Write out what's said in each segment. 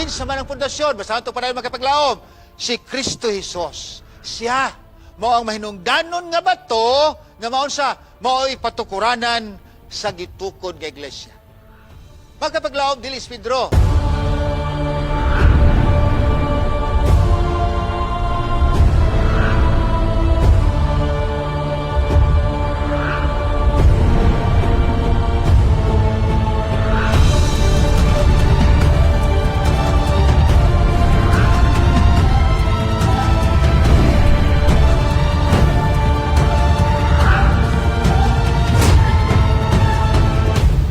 Kinsa man ang pundasyon? Basta ato pa makapaglaom. Si Kristo Jesus. Siya mao ang mahinungdanon nga bato nga maunsa mao'y patukuranan sa gitukod nga iglesia. Makapaglaom, dili si Pedro.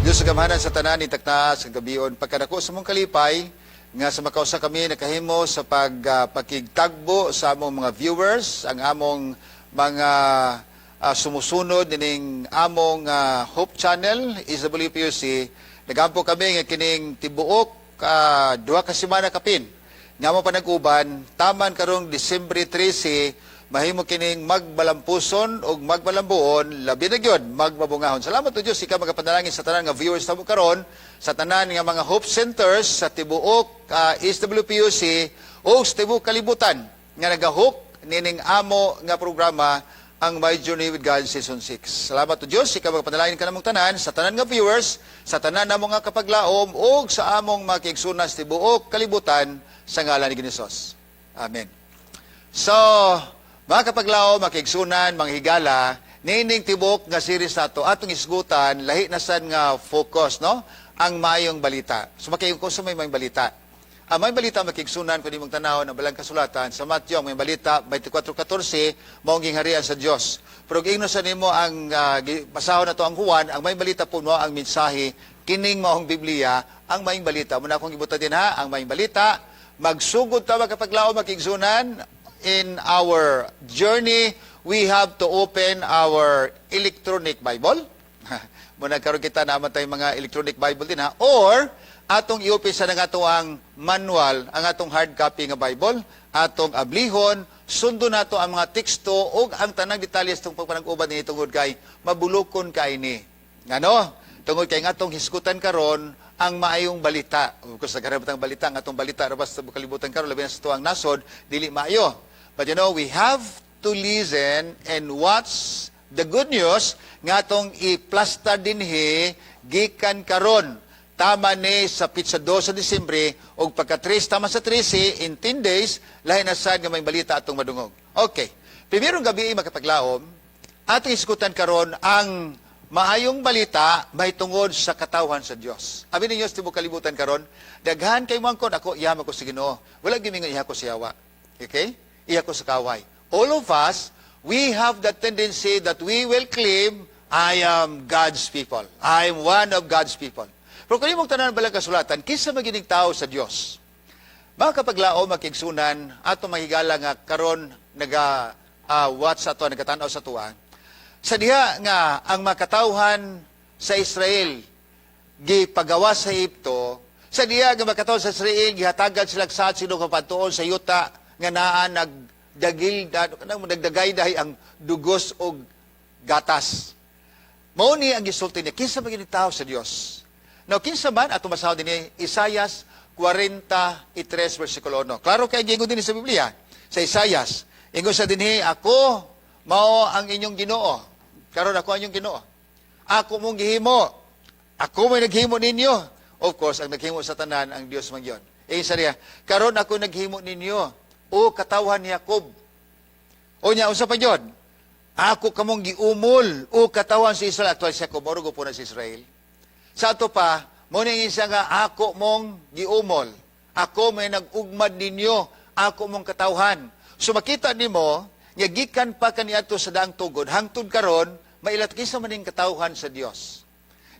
Diyos sa gamhanan sa tanan, itaktaas kag gabion, pagkadako sa mong kalipay, nga sa makausa kami nakahimo sa pagkigtagbo sa among mga viewers, ang among mga sumusunod nining among Hope Channel, SWPUC. Nagampo kami nga kining tibuok 2 ka semana kapin nga mo panag-uban, taman karong Disyembre 13, mahimo kining magbalampuson ug magbalambuon, labi na gyud magmabungahon. Salamat to Dios, ikaw magapanalangin sa tanan nga viewers namo karon, sa tanan nga mga Hope Centers sa tibuok SWPUC ug sa tibuok kalibutan nga nagahook nining amo nga programa, ang My Journey with God Season 6. Salamat to Dios, ikaw magapanalangin ka namong tanan, sa tanan nga viewers, sa tanan namong nga kapaglaom ug sa among mga kaigsuonan sa tibuok kalibutan sa ngalan ni Hesus. Amen. So, mga kapaglaom, mga kaigsuonan, mga higala, niining tibok nga series nato atong isgutan lahi na sad nga focus, no? Ang maayong balita. So makiyon ko sa may maayong balita. Ang maayong balita, makigsunan, kung imong tanawon ang balang kasulatan sa Mateo, ang maayong balita 24:14, mao ang gingharian sa Dios. Pero kung ingnon sa nimo ang basahon nato ang Juan, ang maayong balita po no ang mensahe kining maong Biblia, ang maayong balita. Muna akong gibuta din ha, ang maayong balita. Magsugod ta, makapaglaom, makigsunan, in our journey, we have to open our electronic Bible. Muna karon kita naman tayong mga electronic Bible din ha. Or atong i-open sa nga ato ang manual, ang atong hard copy nga Bible, atong ablihon, sundon nato ang mga teksto ug ang tanang detalye sa pagpanag-uban ni tungod kay mabulukon kay ni. Ngano? Tungod kay nga atong hisgutan karon ang maayong balita. Of course, nagharap ang balita, ang atong balita rabas sa kalibutan karon, labi na sa tuang nasod, dili maayo. But we have to listen and watch the good news nga atong iplasta dinhi gikan karon. Tama ni sa pitsa 2 sa Disyembre ug pagka 3 tama sa 13 in 10 days, lahi na sad nga may balita atong madungog. Okay. Primerong gabi, makapaglaom, atong isgutan karon ang maayong balita mahitungod sa katawhan sa Dios. Abi ninyo sa tibuok kalibutan karon, daghan kay moangkon, "Ako iya ko sa Ginoo." Wala gimingon iya ko sa yawa. Okay? Iya ko sa kaway. All of us, we have the tendency that we will claim, "I am God's people. I am one of God's people." Pero kung imong tanan balang kasulatan, kinsa magining tao sa Dios? Mga kapaglaom, makigsunan, ato mahigala nga karon naga watch sa ato, nagatanaw sa tuwa. Sa diha nga ang makatawhan sa Israel gipagawa sa Ehipto, sa diha nga makatawhan sa Israel gihatagan sila sa sino kapadtuon sa yuta nga naa nagdagil nagdagay dahi ang dugos og gatas. Mao ni ang gisulti niya, kinsa man gini tao sa Dios? Now, kinsa man ato masahod dinhi Isaias 43 versikulo 1. Klaro kay giingon dinhi sa Biblia. Sa Isaias, ingon sa dinhi, "Ako mao ang inyong Ginoo." Karon ako ang inyong Ginoo. "Ako mong gihimo. Ako may naghimo ninyo." Of course, ang naghimo sa tanan ang Dios man gyud. Eh sa niya, "Karon ako naghimo ninyo, o katawhan ni Jacob." O nya unsa pa gyud? "Ako kamong giumol, o katawhan sa Israel." Actually, si Jacob, mao po na si Israel. Sa ato pa, mo ni siya nga ako mong giumol. Ako may nag-ugmad ninyo, ako mong katawhan. So makita nimo nga gikan pa kaniadto sa daang tugod hangtod karon mailat kinsa man ning katawhan sa Dios.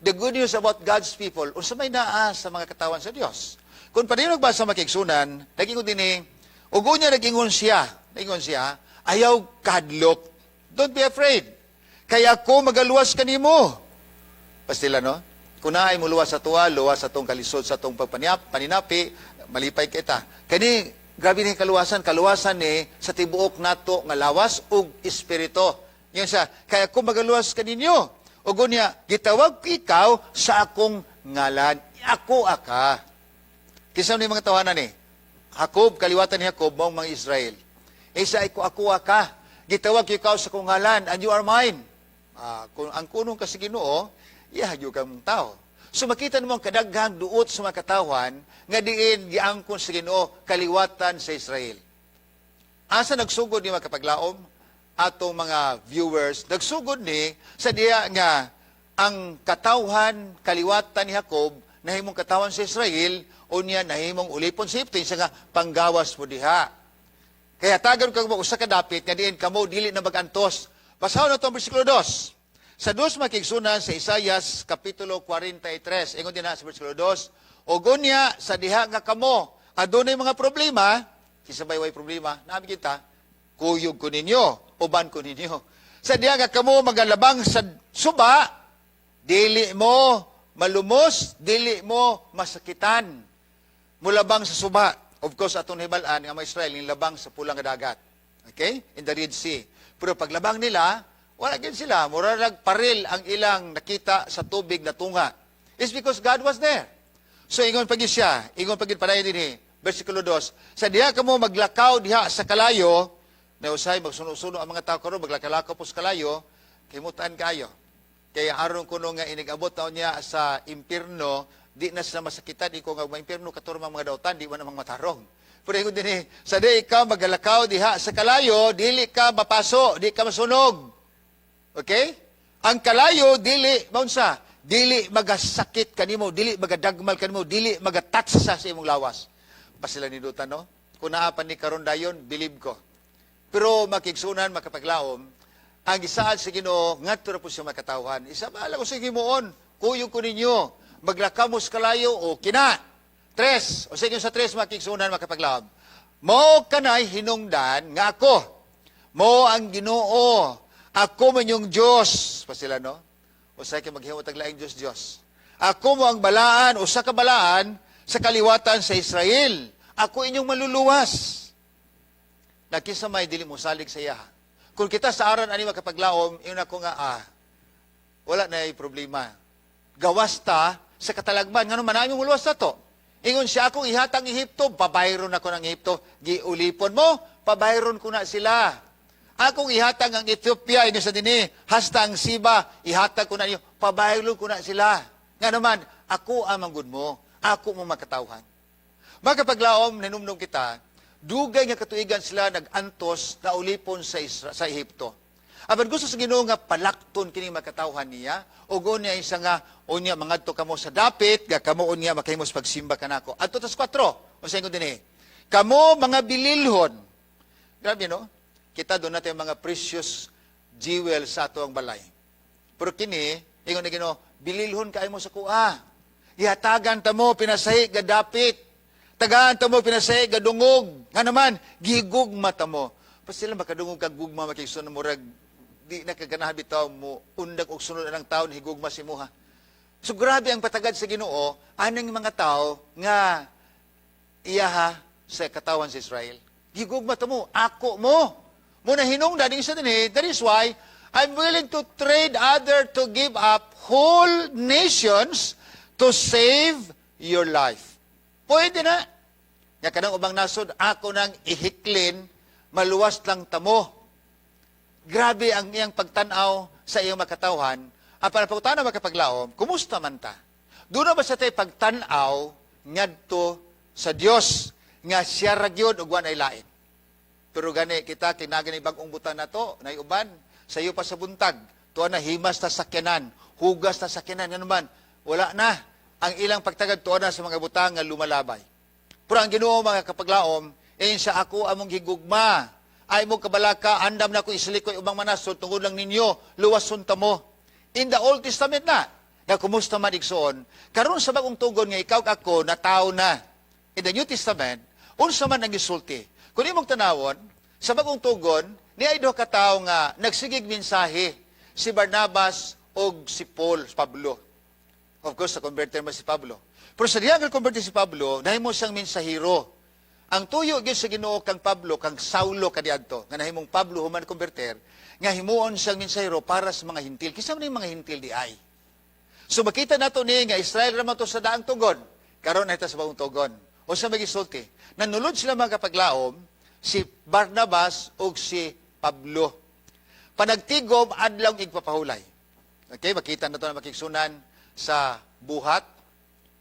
The good news about God's people, unsa may naa sa mga katawhan sa Dios? Kung padayon nagbasa, makigsunan, nagingon dinhi, ug unya nagingon siya, "Ayaw kahadlok. Don't be afraid. Kaya ako magaluwas kanimo." Pastila, no? Kung naay muluwas sa tuwa, luwas sa tong kalisod sa tong pagpaniap, paninapi, malipay kita. Kani, grabe ni kaluwasan, kaluwasan ni sa tibuok nato nga lawas ug espiritu. Yan siya, "Kaya ako magaluwas kaninyo. Ug unya, gitawag ko ikaw sa akong ngalan. Ako aka." Kinsa ni mga tawanan ni? Jacob, kaliwatan ni Jacob, maong mga Israel. Isa ko ako ka. Gitawag ikaw sa kong ngalan and you are mine. Kung ang kunong ka sa Ginoo, iya gyud kang tao. So makita nimo ang kadaghang duot sa mga katawhan nga diin giangkon sa Ginoo kaliwatan sa Israel. Asa nagsugod ni makapaglaom atong mga viewers, nagsugod ni sa diya nga ang katawhan kaliwatan ni Jacob nahimong katawhan sa Israel, unya nahimong ulipon sa Egypto sa nga panggawas mo diha. Kaya tagan kag mo usa ka dapit nga diin kamo dili na magantos. Basahon nato ang bersikulo 2. Sa dos, mga kaigsuonan, sa Isayas kapitulo 43, ingon din na sa bersikulo 2, "Ug unya sa diha nga kamo adunay mga problema," kinsa bay way problema? Nabi kita, kuyog ko ninyo, uban ko ninyo. "Sa diha nga kamo magalabang sa suba, dili mo malumos, dili mo masakitan." Mulabang sa suba. Of course, atong nahibal-an nga mga Israel labang sa Pulang Dagat. Okay? In the Red Sea. Pero paglabang nila, wala gid sila. Mura paril ang ilang nakita sa tubig na tunga. It's because God was there. So ingon pag siya, ingon pag padayon dinhi, versikulo 2, "Sa diha kamo maglakaw diha sa kalayo," na usahay magsuno-suno ang mga tao karon maglakalakaw po sa kalayo, kimutan kayo. Kaya aron kuno nga inigabot na niya sa impierno, di na sila masakitan, iko nga impierno kato mga dautan, di man ang matarong. Pero ingon dinhi, "Sa di ikaw magalakaw diha sa kalayo, dili ka mapaso, di ka masunog." Okay? Ang kalayo dili maunsa, dili magasakit kanimo, dili magadagmal kanimo, dili magatatsa sa imong lawas. Pasila nindutan, no? Kung naa pa ni karon dayon, believe ko. Pero makigsunan, makapaglaom, ang gisaad sa Ginoo ngadto ra po siya makatawhan. Isa bahala ko sa himuon, kuyog ko ninyo, maglakaw mo sa kalayo o kina. Tres, o sa inyo sa tres, makigsunan, makapaglaom. "Mao kanay hinungdan nga ako, mo ang Ginoo, ako man yung Diyos." Pa sila, no? O sa kay maghimo tag laing Diyos Diyos. "Ako mo ang balaan, usa ka balaan sa kaliwatan sa Israel. Ako inyong maluluwas." Nakinsa may dili mo salig sa iya? Kung kita sa aran ani makapaglaom, ingon ako nga wala na problema. Gawas ta sa katalagman, ngano man mo muluwas na to? Ingon siya, "Akong ihatag Ehipto, pabayron ako ng Ehipto." Giulipon mo, pabayron ko na sila. "Akong ihatag ang Ethiopia," ingon sa dinhi, "hasta ang Siba, ihatag ko na niyo, pabayron ko na sila." Nga naman, ako ang manggod mo, ako mo makatawhan. Makapaglaom, nanumnum kita, dugay nga katuigan sila nag-antos na ulipon sa Ehipto. Apan gusto sa Ginoo nga palakton kini makatawhan niya, ug unya isa nga unya mangadto kamo sa dapit, ga kamo unya makahimos pagsimba kanako. Adto tas 4. Unsa ingon dinhi? "Kamo mga bililhon." Grabe, no? Kita doon natin mga precious jewel sa ato ang balay. Pero kini, ingon ni Ginoo, bililhon kaayo mo sa kuha. Ihatagan ta mo pinasahi ga dapit. Tagaan ta mo pinasahi ga dungog. Nga naman, gigugma ta mo. Pa sila makadungog kag gugma, makigsun, murag di na kaganahan bitaw mo undag og sunod ang taon higugma si muha. So grabe ang patagad sa Ginoo anang mga tao nga iyaha sa katawan sa Israel. Gigugma ta mo, ako mo. Muna hinungdan isa dinhi, "That is why I'm willing to trade other to give up whole nations to save your life." Pwede na. Nga kanang ubang nasod, ako nang ihiklin, maluwas lang tamo. Grabe ang iyang pagtanaw sa iyang makatawhan. Ang panapagtanaw, makapaglaom, kumusta man ta? Doon na ba sa tayo pagtanaw ngadto sa Dios nga siya ra gyud ug walay lain? Pero gani kita kinagani bag-ong butang nato, nay uban sayo pa sa buntag, tuwa na himas ta sakyanan, hugas ta sakyanan, ngano man wala na ang ilang pagtagad, tuwa na sa mga butang nga lumalabay. Pero ang Ginoo, mga kapaglaom, ingon siya, "Ako among gigugma. Ay mo kabalaka, andam na ko isilikoy ubang manasod tungod lang ninyo, luwason ta mo." In the Old Testament na, na kumusta man, igsoon, karon sa Bagong Tugon nga ikaw ako na tao na. In the New Testament, unsa man ang gisulti? Kung imong tanawon, sa Bagong Tugon, ni ay duha ka tawo nga nagsigig mensahe, si Barnabas og si Paul, si Pablo. Of course, sa converter man si Pablo. Pero sa diha nga converter si Pablo, nahimo siyang mensahero. Ang tuyo gyud sa Ginoo kang Pablo, kang Saulo kaniadto, nga nahimong Pablo human converter, nga himuon siyang mensahero para sa mga Hintil. Kinsa man yung mga Hintil di ay? So makita nato ni nga Israel ra man to sa Daang Tugon. Karon na sa Bagong Tugon. O sa magisulti, nanulod sila, mga kapaglaom, si Barnabas ug si Pablo. Panagtigom Adlaw Igpapahulay. Okay, makita na to na makigsunan sa Buhat,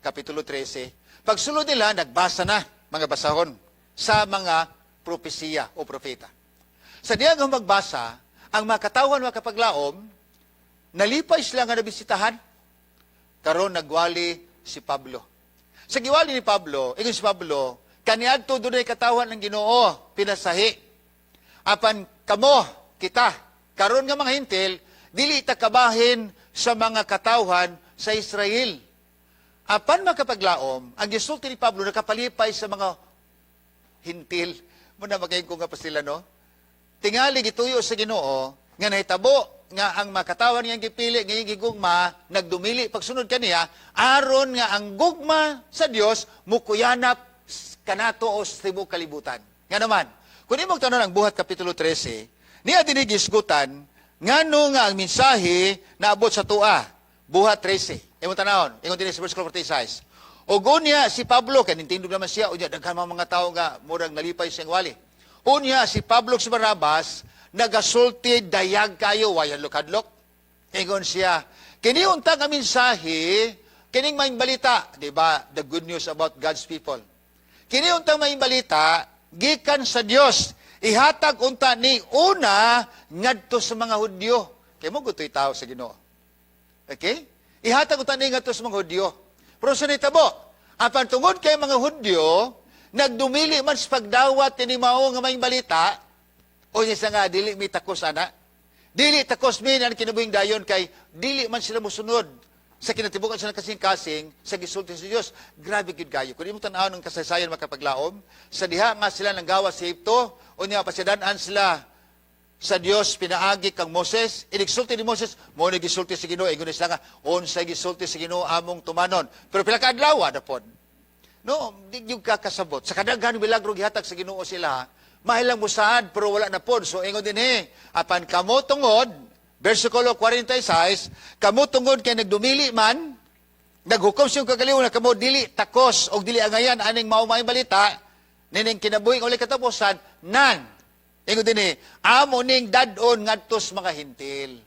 Kapitulo 13. Pagsulod nila, nagbasa na mga basahon sa mga propesiya o propeta. Sa diya nga magbasa, ang mga katawhan, mga kapaglaom, nalipay sila nga nabisitahan. Karon nagwali si Pablo. Sa giwali ni Pablo, ingon si Pablo, "Kaniadto dunay katawhan ng Ginoo, pinasahi. Apan kamo, kita, karon nga mga Hintil, dili ta kabahin sa mga katawhan sa Israel." Apan makapaglaom, ang gisulti ni Pablo nakapalipay sa mga Hintil. Muna magayon ko nga pa sila, no? Tingali gituyo sa Ginoo nga nahitabo nga ang makatawan niyang gipili nga iyang gigugma nagdumili pagsunod kaniya, aron nga ang gugma sa Dios mukuyanap kanato o sa tibuok kalibutan. Nga naman, kung imong tanon ang Buhat Kapitulo 13, niya dinhi gisgutan ngano nga ang mensahe naabot sa tua. Buhat 13. Imong tanawon, ingon dinhi sa verse 46. O unya si Pablo, kay nintindog naman siya, unya daghan mga tao nga murag nalipay siyang wali. Unya si Pablo ug si Barnabas nagasulti dayag kayo, wayan lokadlok. Ingon siya, "Kini unta nga mensahe, kining maayong balita," di ba? The good news about God's people. "Kini untang maayong balita gikan sa Dios. Ihatag unta ni una ngadto sa mga Hudyo." Kay mo gutoy tao sa Ginoo. Okay? Ihatag unta ni ngadto sa mga Hudyo. Pero sa nitabo, apan tungod kay mga Hudyo, nagdumili man sa pagdawat ini mao nga maayong balita, o niya nga dili mi takos ana. Dili takos mi ang kinabuhing dayon kay dili man sila mosunod sa kinatibukan sa kasing-kasing sa gisulti sa Dios. Grabe gyud kayo. Kung imo tan-awon ang kasaysayan, makapaglaom, sa diha nga sila nanggawas sa Ehipto, unya pasyadan sila sa Dios pinaagi kang Moses, inigsulti ni Moses, mo ni gisulti sa Ginoo, ingon sila nga unsay gisulti sa Ginoo among tumanon. Pero pila ka adlaw na pod. No, di gyud ka kasabot. Sa kadaghan milagro gihatag sa Ginoo sila, mahilang musaad pero wala na pod. So ingon din eh, apan kamo tungod, versikulo 46, kamo tungod kay nagdumili man, naghukom siyang kagaliw na kamo dili takos og dili angayan aning mao maayong balita, nining kinabuhi nga walay katapusan, nan, ingon din eh, amo ning dad-on ngadto sa mga Hintil.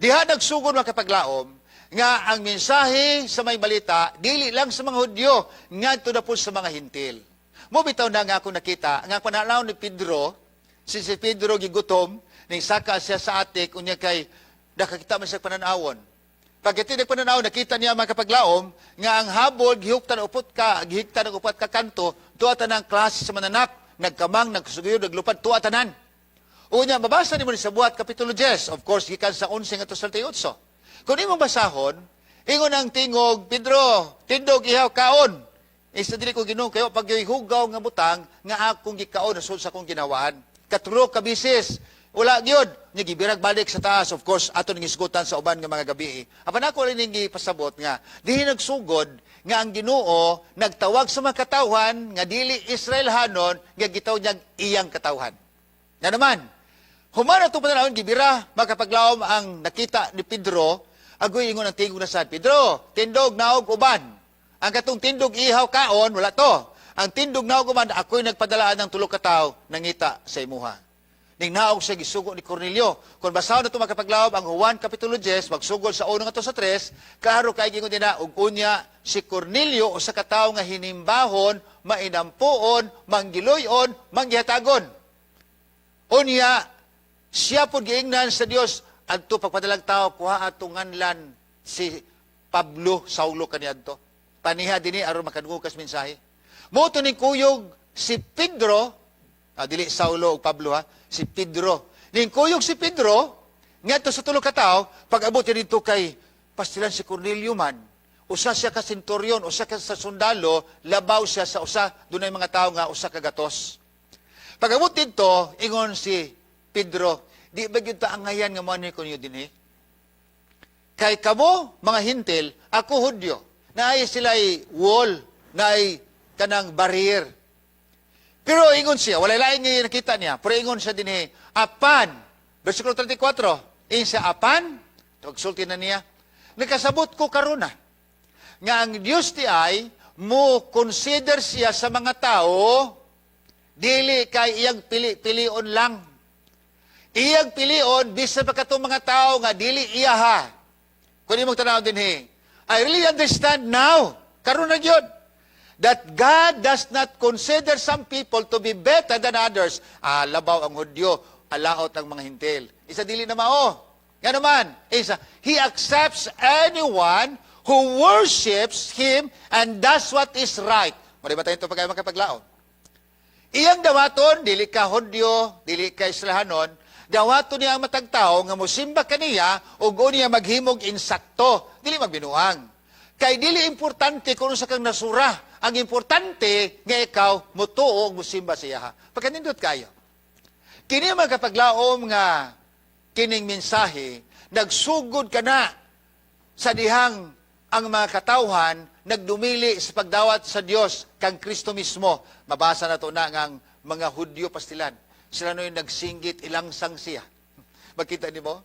Diha nagsugod, makapaglaom, nga ang mensahe sa maayong balita dili lang sa mga Hudyo, ngadto na po sa mga Hintil. Mo bitaw na nga ako nakita nga pananaw ni Pedro, si Pedro gigutom ning saka siya sa attic, unya kay nakakita man siya pananawon. Pagkati pananaw, nakita niya, mga kapaglaom, nga ang habol gihuktan upot ka, gihiktan og upat ka kanto, tuwa tanang klase sa mananap, nagkamang, nagsuguyo, naglupad, tuwa tanan. Unya, mabasa nimo ni sa Buhat Kapitulo 10, of course, gikan sa 11 ngadto sa 38. Kung imo basahon, ingon ang tingog, "Pedro, tindog, ihaw, kaon." Isa, "Dili ko, Ginoo, kayo pag hugaw nga butang nga akong gikaon nasud sa akong ginawaan." Katlo ka bisis. Wala gyud. Nya gibirag balik sa taas. Of course, ato ning isgutan sa uban nga mga gabi. Apan ako rin ning gipasabot nga dihi nagsugod nga ang Ginoo nagtawag sa mga katawhan nga dili Israelhanon nga gitawag niyang iyang katawhan. Nga naman, human ato panahon gibira, makapaglaom, ang nakita ni Pedro, agoy ingon ang tingog na sad, "Pedro, tindog, naog, uban." Ang katong tindog, ihaw, kaon, wala to. Ang tindog, naog, uban, ako'y nagpadalaan ng tulo ka tawo nangita sa imuha. Ning naog siya gisugo ni Cornelio. Kung basahon na ito, makapaglaom, ang Juan Kapitulo 10, magsugod sa 1 ngadto sa 3, klaro kay gingon din na, ug unya si Cornelio usa ka tawo nga hinimbahon, mainampuon, manggiloyon, manggihatagon. Unya, siya po giingnan sa Dios adto pagpadalag tao, kuha atong nganlan si Pablo, Saulo kaniadto. Paniha dinhi aron makadungog kas mensahe. Mo to ning kuyog si Pedro, dili Saulo ug Pablo ha, si Pedro. Ning kuyog si Pedro ngadto sa tulo ka tawo, pag-abot niya dito kay pastilan si Cornelio man, usa siya ka senturyon, usa ka sa sundalo, labaw siya sa usa, dunay mga tawo nga usa ka gatos. Pag-abot dito, ingon si Pedro, "Di ba gyud ta angayan nga mo ko niyo dinhi? Kay kamo, mga Hintil, ako Hudyo." Naay sila'y wall, naay kanang barrier. Pero ingon siya, walay laing nga nakita niya, pero ingon siya dinhi, apan, versikulo 34, ingon siya, apan, pagsulti na niya, "Nakasabot ko karuna, nga ang Dios ti ay Mo consider siya sa mga tao, dili kay iyang pili-pilion lang. Iyang pilion, bisan pa katong mga tao nga dili iyaha. Kung imong tanaw dinhi, I really understand now, karon na gyud, that God does not consider some people to be better than others. Ah, labaw ang Hudyo, alaot ang mga Hintil. Isa, dili na mao. Nga naman, isa, He accepts anyone who worships Him and does what is right. Mali ba tayo ito pagkaya makapaglaon? Iyang dawaton, dili ka Hudyo, dili ka Israhanon, dawaton niya ang matag tao nga musimba kaniya ug niya maghimog insakto, dili magbinuang. Kay dili importante kung unsa kang nasura. Ang importante nga ikaw mutuo ug musimba sa iya. Pagkanindot kayo. Kini, mga kapaglaom, nga kining mensahe nagsugod ka na sa dihang ang mga katawhan nagdumili sa pagdawat sa Dios kang Kristo mismo. Mabasa na to na nga ang mga Hudyo pastilan. Sila no'y nagsinggit, "Ilangsang siya." Makita nimo?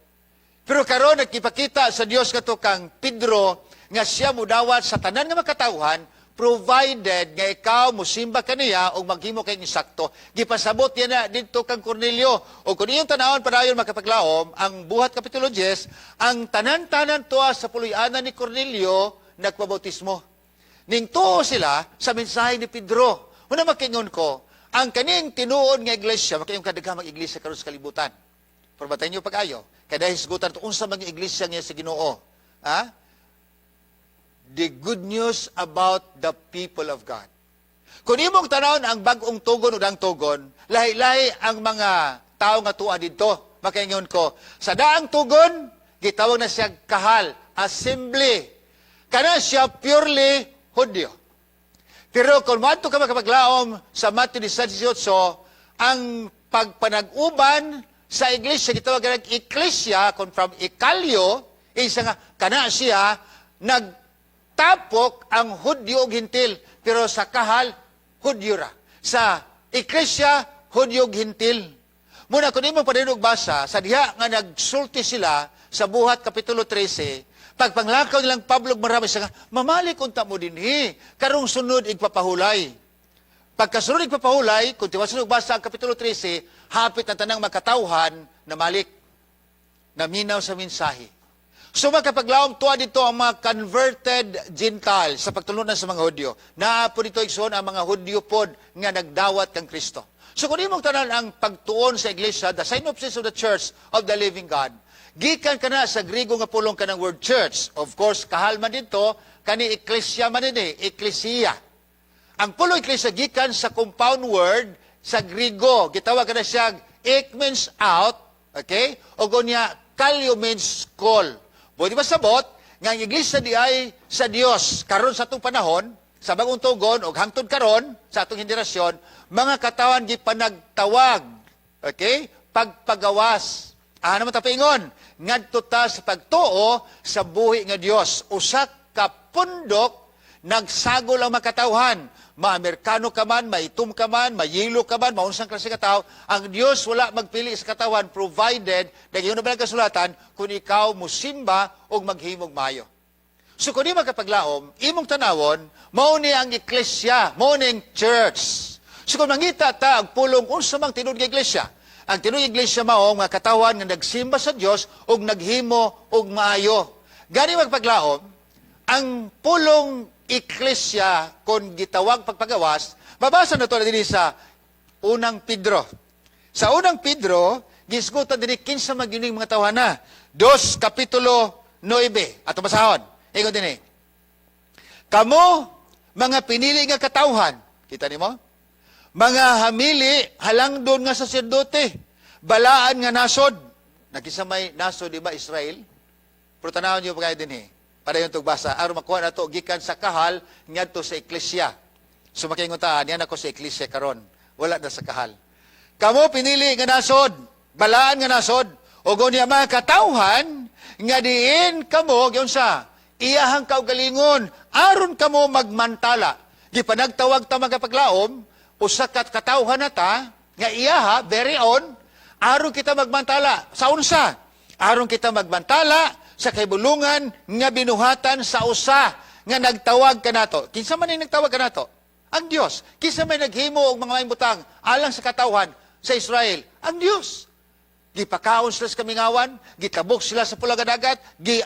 Pero karon nagkipakita sa Dios kato kang Pedro nga siya mudawat sa tanan nga makatawhan provided nga ikaw musimba kaniya ug maghimo kay insakto. Gipasabot niya na didto kang Cornelio. O kung iyong tanawon padayon, makapaglaom, ang Buhat Kapitulo 10, ang tanan-tanan tuwa sa puloy-anan ni Cornelio nagpabautismo. Ning tuo sila sa mensahe ni Pedro. Una, makingon ko, ang kaning tinuod nga iglesia, makingon kadaghan mag iglesia karon sa kalibutan. Pero batayin niyo pag-ayo, kaya dahil hisgutan ito, unsa mga iglesia nga sa Ginoo. Ha? The good news about the people of God. Kung imong tanawon ang Bagong Tugon o Daang Tugon, lahi-lahi ang mga tao nga tuwa didto. Makaingon ko, sa Daang Tugon, gitawag na siya kahal, assembly. Kana siya purely Hudyo. Pero kung moadto ka, makapaglaom, sa Mateo 18, ang pagpanag-uban sa iglesia, gitawag nga iglesia, kung from ikalyo, isa nga, kana siya, nagtapok ang Hudyo ug Hintil. Pero sa kahal, Hudyo ra. Sa iglesia, Hudyo ug Hintil. Muna, kung imo padayon basa, sa diha nga nagsulti sila sa Buhat Kapitulo 13, pagpanglakaw nilang Pablo ug marami sa nga, "Mamalik unta mo dinhi, karong sunod igpapahulay." Pagkasunod igpapahulay, kung tiwason og basa ang Kapitulo 13, hapit ang tanang makatawhan na malik, naminaw sa mensahe. So makapaglaom, tuwa dito ang mga converted Gentile sa pagtulunan sa mga Hudyo. Naa po dito, igsoon, ang mga Hudyo pod nga nagdawat kang Kristo. So kung imong tanan ang pagtuon sa iglesia, the synopsis of the Church of the Living God, gikan kana sa Grigo nga pulong kanang word church. Of course, kahal man dito, kani eklesia man din eh, eklesia. Ang pulong eklesia gikan sa compound word sa Grigo. Gitawag kana siya ek means out, okay? O gunya kalyo means call. Pwede ba sabot nga ang iglesia di ay sa Dios karon sa atong panahon, sa Bagong Tugon og hangtod karon sa atong henerasyon, mga katawan gipanagtawag, okay? Pagpagawas. Ah, naman tapaingon, ngadto ta sa pagtuo sa buhi nga Dios. Usa ka pundok nagsagol ang makatawhan. Ma-Amerikano ka man, maitum ka man, mayilo ka man, maunsang klase ka tao, ang Dios wala magpili sa katawan provided, dahil yun na ba ang kasulatan, kung ikaw musimba o maghimog mayo. So kung di magkapaglaom, imong tanawon, mao ni ang eklesia, mao ni ang church. So kung mangita ta ang pulong unsa mang tinuod nga iglesia, ang tinuod nga iglesia mao nga katawan nga nagsimba sa Dios ug naghimo og maayo. Gani, magpaglaom, ang pulong eklesia kon gitawag pagpagawas, mabasa na to na dinhi sa Unang Pedro. Sa Unang Pedro, gisgutan dinhi kinsa magining mga tawhana. 2 Kapitulo 9. Ato basahon. Ingon dinhi. "Kamo, mga pinili nga katawhan." Kita nimo? "Mga hamili, halangdon nga saserdote, balaan nga nasod." Nakisa may nasod, di ba, Israel? Pero tanawon niyo pa kayo dinhi. Para yung tugbasa, aron makuha na to gikan sa kahal ngadto sa eklesia. So makingon ta, niyan ako sa eklesia karon. Wala na sa kahal. "Kamo pinili nga nasod, balaan nga nasod, ug unya mga katawhan nga diin kamo giunsa iyahang kaugalingon aron kamo magmantala." Gipanagtawag ta, mga paglaom, usa ka katawhan na ta nga iyaha very own aron kita magmantala sa unsa? Aron kita magmantala sa kahibulungan nga binuhatan sa usa nga nagtawag kanato. Kinsa man ang nagtawag kanato? Ang Dios. Kinsa may naghimo og mga maayong butang alang sa katawhan sa Israel? Ang Dios. Gipakaon sila sa kamingawan, gitabok sila sa Pula nga Dagat, gi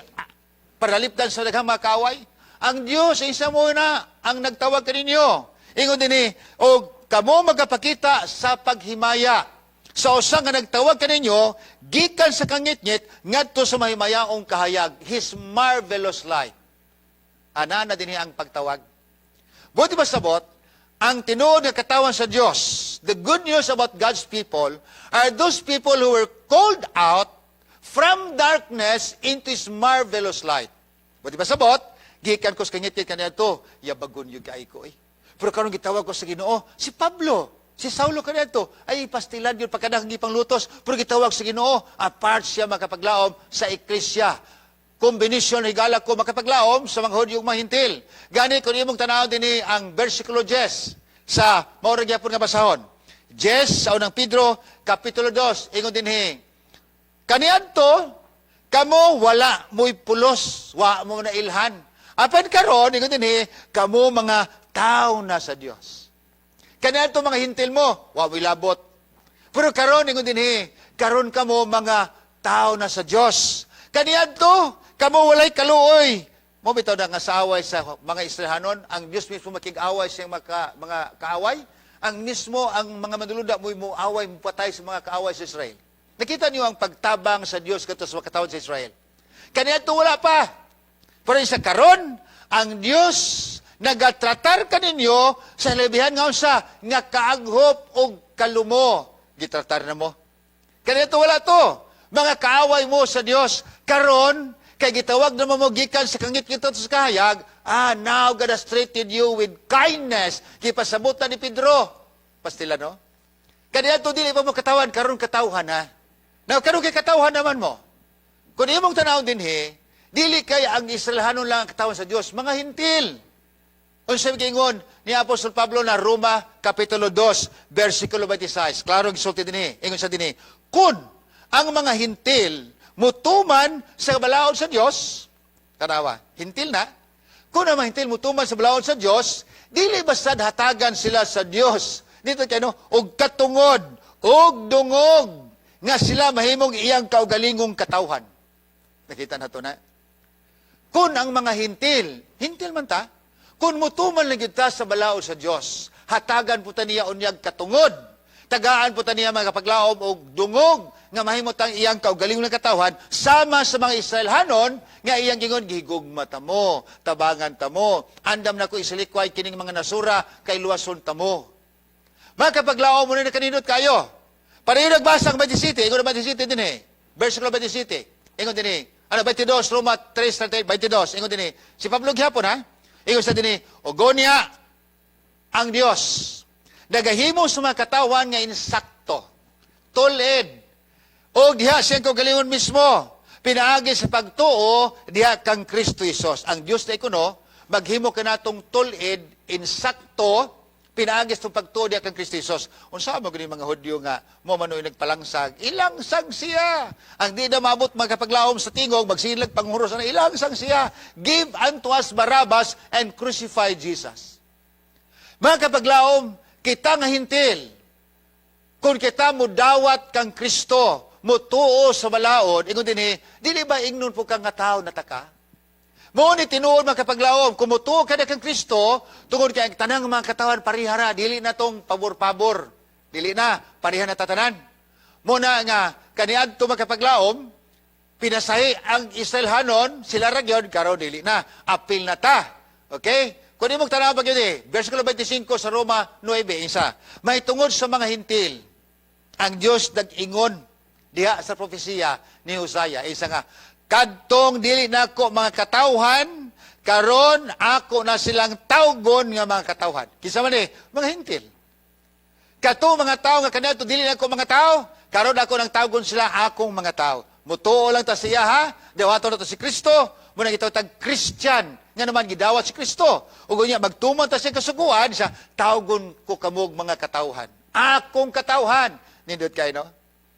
paralipdan sa daghang mga kaaway. Ang Dios isa mo na ang nagtawag kaninyo. Ingon dinhi, og kamo magapakita sa paghimaya sa usa nga nagtawag kaninyo gikan sa kangitngit ngadto sa mahimayaong kahayag, His marvelous light. Ana na dinhi ang pagtawag. Buot ipasabot, ang tinuod nga katawan sa Dios, the good news about God's people are those people who were called out from darkness into His marvelous light. Buot ipasabot, gikan ko sa kangitngit kaniadto, yabagon gyud kaayo ko eh. Pero karon gitawag ko sa Ginoo, si Pablo, si Saulo kaniadto, ay pastilan gyud pagkadakang gipanglutos, pero gitawag sa Ginoo, apart siya makapaglaom sa eklesia. Kombinasyon higala ko makapaglaom sa mga Hudyo ug mga Hintil. Gani kung imong tanaw dinhi ang versikulo 10 sa mao ra gyapon nga basahon. 10 sa Unang Pedro kapitulo 2, ingon dinhi. Kaniadto kamo wala mo'y pulos, wa mo na ilhan. Apan karon, ingon dinhi, kamo mga tao na sa Dios. Kaniadto mga Hintil mo, wa mo'y labot. Pero karon, ingon dinhi, karon kamo mga tao na sa Dios. Kaniadto kamo walay kaluoy. Mo bitaw na nga sa away sa mga Israelhanon, ang Dios mismo makig-away sa mga kaaway, ang mismo ang mga manluluda mo mo away, mo patay sa mga kaaway sa Israel. Nakita niyo ang pagtabang sa Dios kadto sa mga katawhan sa Israel. Kaniadto wala pa. Pero sa karon, ang Dios nagatratar kaninyo sa labihan nga unsa nga kaaghop og kalumo. Gitratar na mo. Kaniadto wala to. Mga kaaway mo sa Dios karon kay gitawag na mo gikan sa kangitngit sa kahayag, now God has treated you with kindness. Gipasabutan ni Pedro. Pastila, no? Kaniadto dili pa mo katawan, karon katawhan na. Now, karon kay katawhan naman mo. Kung imong tanaw dinhi, dili kay ang Israelhanon lang ang katawan sa Dios, mga Hintil. Unsa giingon ni Apostol Pablo na Roma kapitulo 2 versikulo 26. Klaro gisulti dinhi. Ingon sa dinhi, kun ang mga Hintil mutuman sa balaod sa Dios, tanawa, Hintil na. Kung ang mga Hintil mutuman sa balaod sa Dios, dili bastad hatagan sila sa Dios. Dito kay no, og katungod, og dungog nga sila mahimong iyang kaugalingong katawhan. Nakita na to na. Kung ang mga Hintil, Hintil man ta, kung mutuman lang gyud ta sa balaod sa Dios, hatagan po ta niya unyag katungod. Tagaan po ta niya mga kapaglaom og dungog nga mahimo tang iyang kaugalingon nga katawhan sama sa mga Israelhanon nga iyang gingon, "Gihigugma ta mo, tabangan ta mo, andam nako isalikway kining mga nasura kay luwason ta mo." Mga kapaglaom mo na kanindot kayo. Pareho nagbasa ang 27, ingon ang 27 dinhi. Versikulo 27. Ingon dinhi. Ano, 22, Roma 3, 22. Ingon dinhi. Si Pablo gihapon ha. Ingon sa dinhi, "Og unya ang Dios nagahimo sa mga katawan nga insakto, tulid, o diha siyang kaugalingon mismo, pinaagi sa pagtuo diha kang Kristo Jesus." Ang Dios na ikuno, maghimo kanatong tulid, insakto, pinaagi sa pagtuo diha kang Kristo Jesus. Unsa mo gani mga Hudyo nga mo manoy nagpalangsag, "Ilangsang siya." Ang di na maabot magkapaglaom sa tingog, magsilag panghuros na, "Ilangsang siya. Give unto us Barabbas and crucify Jesus." Mga kapaglaom, kita nga Hintil, kung kita mo dawat kang Kristo, mutuo sa balaod, ingon dinhi, dili ba ingnon po kang nga tao na taka? Mo ni tinuod, mga kapaglaom, kung mutuo ka na kang Kristo, tungod kay ang tanang mga katawan parihara, dili na tong pabor-pabor. Dili na, pareha na tatanan. Mo na nga, kaniadto, mga kapaglaom, pinasahi ang Israelhanon, sila ra gyud, karon dili na, apil na ta. Okay? Kung imong tanaw pag yun eh, versikulo 25 sa Roma 9, isa, "May tungod sa mga Hintil, ang Diyos nag-ingon diha sa propesiya ni Hosea." Isa nga, "Kadtong dili nako mga katawhan, karon ako na silang tawgon nga mga katawhan." Kinsa man eh? Mga Hintil. Kato mga tao nga kaniadto dili nako mga tao, karon ako nang tawgon sila akong mga tao. Mutuo lang ta siya ha, dawaton na to si Kristo, muna gitawag tag Christian, nga naman gidawat si Kristo. Ug unya magtuman ta siya kasuguan siya, "Tawgon ko kamog mga katawhan. Akong katawhan." Nindot kay no?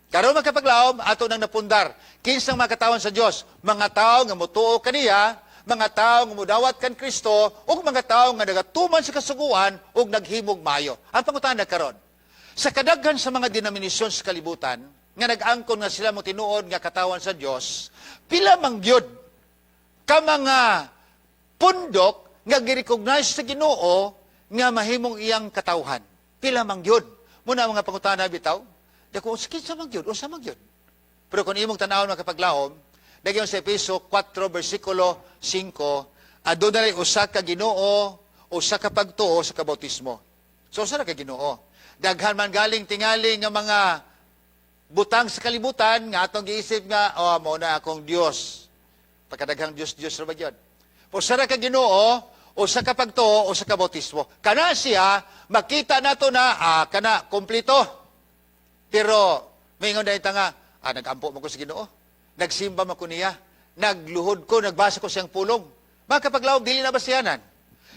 Karon, makapaglaom, ato nang napundar. Kinsang mga katawan sa Dios? Mga tao nga mutuo kaniya, Mga tao nga mudawat kan Kristo ug mga tao nga nagatuman sa kasuguan ug naghimog maayo. Ang pangutana karon, sa kadaghan sa mga denominasyon sa kalibutan nga nag-angkon nga sila mo tinuod nga katawan sa Dios, pila man gyud ka mga pundok nga gi-recognize sa Ginoo nga mahimong iyang katawhan? Pila man gyud? Muna mga pangutana bitaw. Dako, kinsa man gyud? Unsa man gyud? Pero kung imong tan-awon, mga kapaglahom, nagyan sa Efeso 4 versikulo 5, aduna usa ka Ginoo, usa ka pagtuo, usa ka bautismo. So usa ra ka Ginoo. Daghan man galing tingali nga mga butang sa kalibutan nga atong giisip nga, "Oh, mao na akong Dios." Pagkadaghang Dios Dios ra ba gyud? Usa ra ka Ginoo, usa ka pagtuo, usa ka bautismo. Kana siya makita nato na kana kompleto. Pero mingon dahil ta nga, "Nagampo man ko sa Ginoo. Nagsimba man ko niya. Nagluhod ko, nagbasa ko siyang pulong." Mga kapaglawom, dili na basihanan.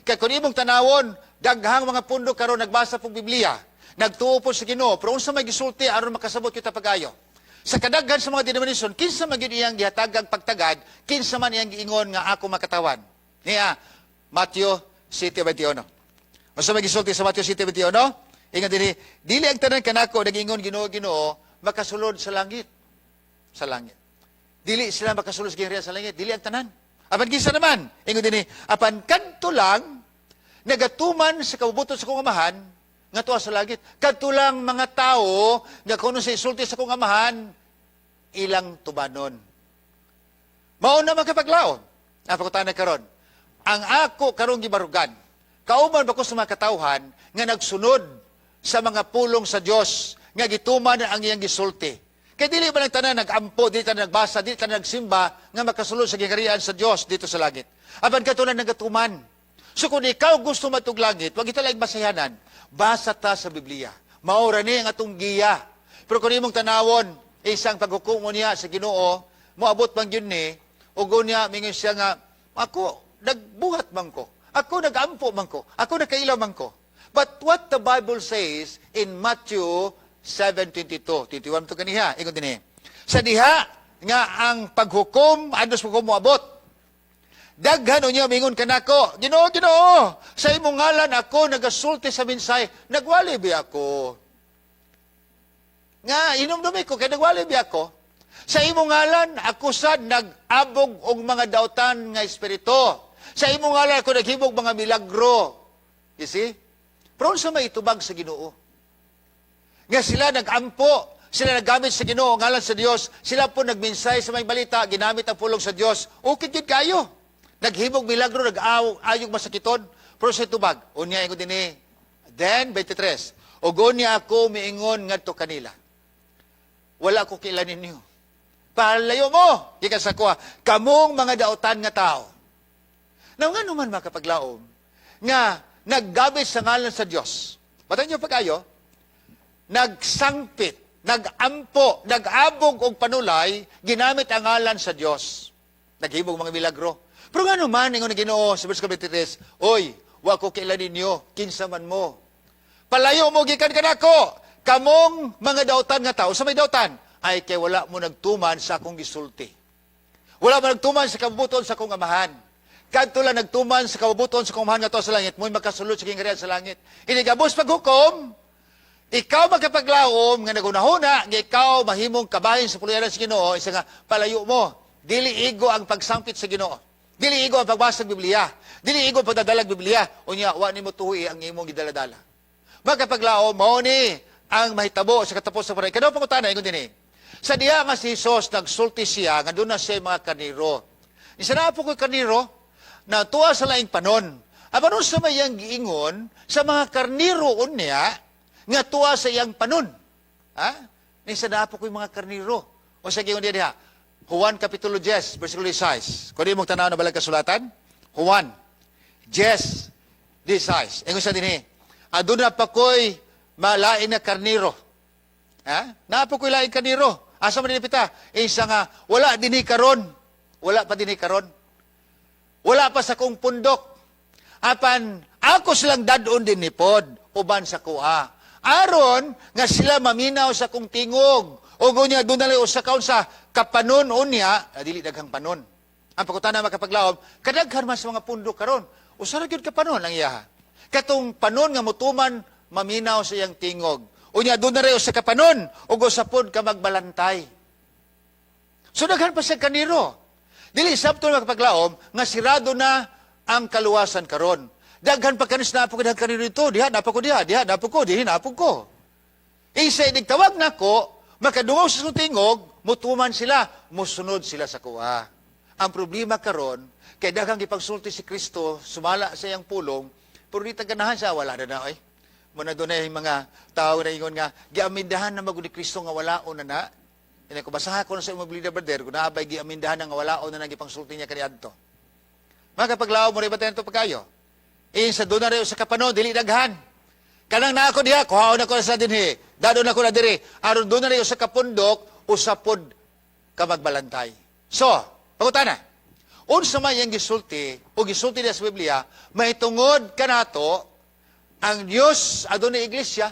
Kaya kung imong tanawon, daghang mga pundok karon nagbasa pong Biblia, nagtuo po sa Ginoo, pero unsa may gisulti aron makasabot kita pag-ayo? Sa kadaghan sa mga denominasyon, kinsa man gyud iyang gihatagag pagtagad, kinsa man iyang giingon nga ako makatawan? Niya, Matthew 7:21. Unsa may gisulti sa Matthew 7:21? Ingon dinhi, "Dili ang tanan kanako nagingon, 'Ginoo, Ginoo,' makasulod sa langit." Sa langit. Dili sila makasulod sa gingharian sa langit, dili ang tanan. Apan kinsa naman? Ingon dinhi, "Apan kadto lang nagatuman sa kabubuton sa akong Amahan nga tuwa sa langit." Kadto lang mga tao nga kung sa isulti sa akong Amahan ilang tubanon. Mao na, mga kapaglaom. Ang pangutana karon, ang ako karong gibarugan, kauban ba ko sa mga katawhan nga nagsunod sa mga pulong sa Dios nga gituman ang iyang gisulti? Kay dili ba lang tanan nag-ampo, dili tanan nagbasa, dili tanan nagsimba nga makasulod sa gingharian sa Dios dito sa langit. Apan kadto lang nagatuman. So kung ikaw gusto matug langit, wag kita lang basayanan. Basa ta sa Biblia. Mao ra ni ang atong giya. Pero kung imong tanawon, isang paghukom mo niya sa Ginoo, moabot man gyud ni, ug niya mingon siya nga, "Ako, nagbuhat man ko. Ako, nagampo man ko. Ako, nakaila man ko." But what the Bible says in Matthew 7:22, 21 to kaniya, ingon dinhi, "Sa diha nga ang paghukom, andos paghukom moabot, daghan unya mingon kanako, 'Ginoo, Ginoo, sa imong ngalan ako nagasulti sa minsay.' Nagwali bi ako." Nga inumdumi ko kay nagwali bi ako. "Sa imong ngalan ako sad nag-abog og mga dautan nga espiritu. Sa imong ngalan ako naghimog mga milagro." You see? Pero unsa may itubag sa Ginoo? Nga sila nag-ampo, sila naggamit sa Ginoo, ngalan sa Dios, sila po nagminsay sa may balita, ginamit ang pulong sa Dios. Okay gyud kayo. Naghimog milagro, nag-ayog masakiton. Pero sa tubag, unya ingon dinhi. Then, 23, "Ug unya ako miingon ngadto kanila, 'Wala ko kaila ninyo. Palayo mo, gikan sa akoa, kamong mga dautan nga tao.'" Now, nga naman, mga kapaglaom, nga naggamit sa ngalan sa Dios. Batan niyo pag-ayo, nagsangpit, nagampo, nag-abog og panulay, ginamit ang ngalan sa Dios. Naghimog mga milagro. Pero nga naman, ingon ni Ginoo sa verse 23, "Oy, wa ko kaila ninyo, kinsa man mo. Palayo mo gikan kanako, kamong mga dautan nga tao." Sa may dautan, ay kay wala mo nagtuman sa akong gisulti. Wala mo nagtuman sa kabubuton sa akong Amahan. Kadto lang nagtuman sa kabubuton sa akong Amahan nga sa langit, mo'y makasulod sa gingharian sa langit. Inigabos paghukom, ikaw makapaglaom nga nagunahuna, nga ikaw mahimong kabahin sa puluyanan sa Ginoo, isa nga palayo mo. Dili igo ang pagsangpit sa Ginoo. Dili igo ang pagbasa ng Biblia. Dili igo ang pagdadalag Biblia. Unya, wa nimo tuhi ang imong gidaladala. Makapaglaom, mao ni ang mahitabo sa katapos sa panahon. Kadaw pangutana, ingon dinhi. Sa diha nga si Jesus, nagsulti siya, nga doon na siya mga karniro. Isa na po ko'y karniro, na tuwa sa laing panon. Apan sa mayang giingon, sa mga karniro unya, nga tuwa sa iyang panon? Ha? Isa na po ko'y mga karniro. O sa giingon diha, Juan Kapitulo 10, versikulo 6. Kung di mong tanaw na balag kasulatan, Juan 10, 16. Ingon sa dinhi, "Aduna pa ko'y malain na karniro." Ha? Naa pa ko'y laing karniro. Asa man dinhi pita? Isa nga, wala dinhi karon. Wala pa dinhi karon. Wala pa sa kong pundok. Apan, ako silang dad-on dinhi pod, uban sa kuha. Aron, nga sila maminaw sa kong tingog. O unya, doon na lang usa ka sa kapanon unya, dili daghang panon. Ang pangutana, makapaglaom, kadaghan man sa mga pundok karon. Usa ra gyud ka panon ang iyaha. Katong panon nga mutuman, maminaw sa iyang tingog. Unya doon na rin sa kapanon, ug usa pod ka magbalantay. So daghan pa siya kaniro. Dili sabto, makapaglaom, nga sirado na ang kaluwasan karon. Daghan pa kanis na po ko kaniro ito, diha na ko diha, diha na ko, diha na ko. Isa inig tawag nako, makadungaw sa tingog, mutuman sila, musunod sila sa kuha. Ang problema karon, kay daghang gipagsulti si Kristo, sumala sa iyang pulong, pero di ta ganahan siya, wala na na, oy. Muna doon na yung mga tao na ingon nga, giamindahan na magud ni Kristo nga wala o na na. Ina ko basaha ko na sa imong Biblia, brother, kung naabay giamindahan na nga wala o na na gipangsulti niya kaniadto. Mga kapaglaom mo rin ba tayo pagkayo? Sa doon na rin sa kapanon, dili daghan. Kanang na ako diha, kuhaon ako sa dinhi. Dadon ako na diri. Aron doon na rin sa kapundok, usapod ka magbalantay. So, pangutana. Unsa man iyang gisulti o gisulti niya sa Biblia, mahitungod kanato ang Dios adunay iglesia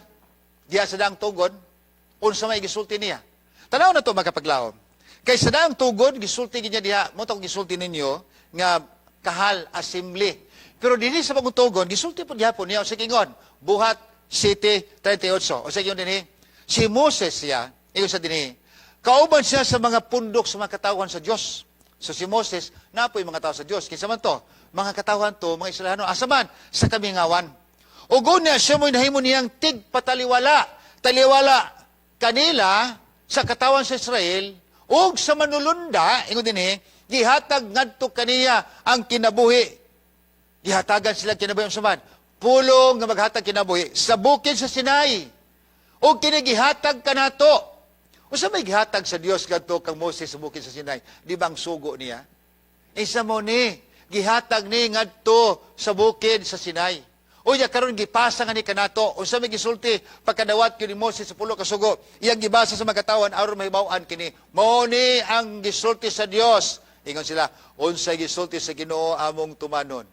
diha sa daang tugon, unsa may gisulti niya? Tanaw na to, makapaglaom. Kay sa daang tugon gisulti niya diha, mo to gisulti ninyo nga kahal, assembly. Pero dinhi sa bagong tugon, gisulti po gihapon niya sa kingon, Buhat 7:38. O sa ingon dinhi, si Moses siya, ingon sa dinhi, kauban siya sa mga pundok sa mga katawhan sa Dios. So si Moses, napoy mga tao sa Dios. Kinsa man to? Mga katawhan to, mga Israelano. Asa man? Sa kamingawan. Ug unya siya mo'y nahimo niyang tigpataliwala. Taliwala kanila sa katawan sa Israel ug sa manulunda, ingon dinhi, gihatag ngadto kaniya ang kinabuhi. Gihatagan sila kinabuhi ang suman. Pulong nga maghatag kinabuhi sa bukid sa Sinai. O kini gihatag kanato. Unsa may gihatag sa Dios kadto kang Moses sa bukid sa Sinai? Di ba ang sugo niya? Isa mo ni gihatag ni ngadto sa bukid sa Sinai. Unya karon gipasa nga ni kanato. Unsa may gisulti pagkadawat kini Moses sa pulo ka sugo? Iyang gibasa sa mga katawan aron mahibaw-an kini. Mao ni ang gisulti sa Dios. Ingon sila, unsay gisulti sa Ginoo among tumanon.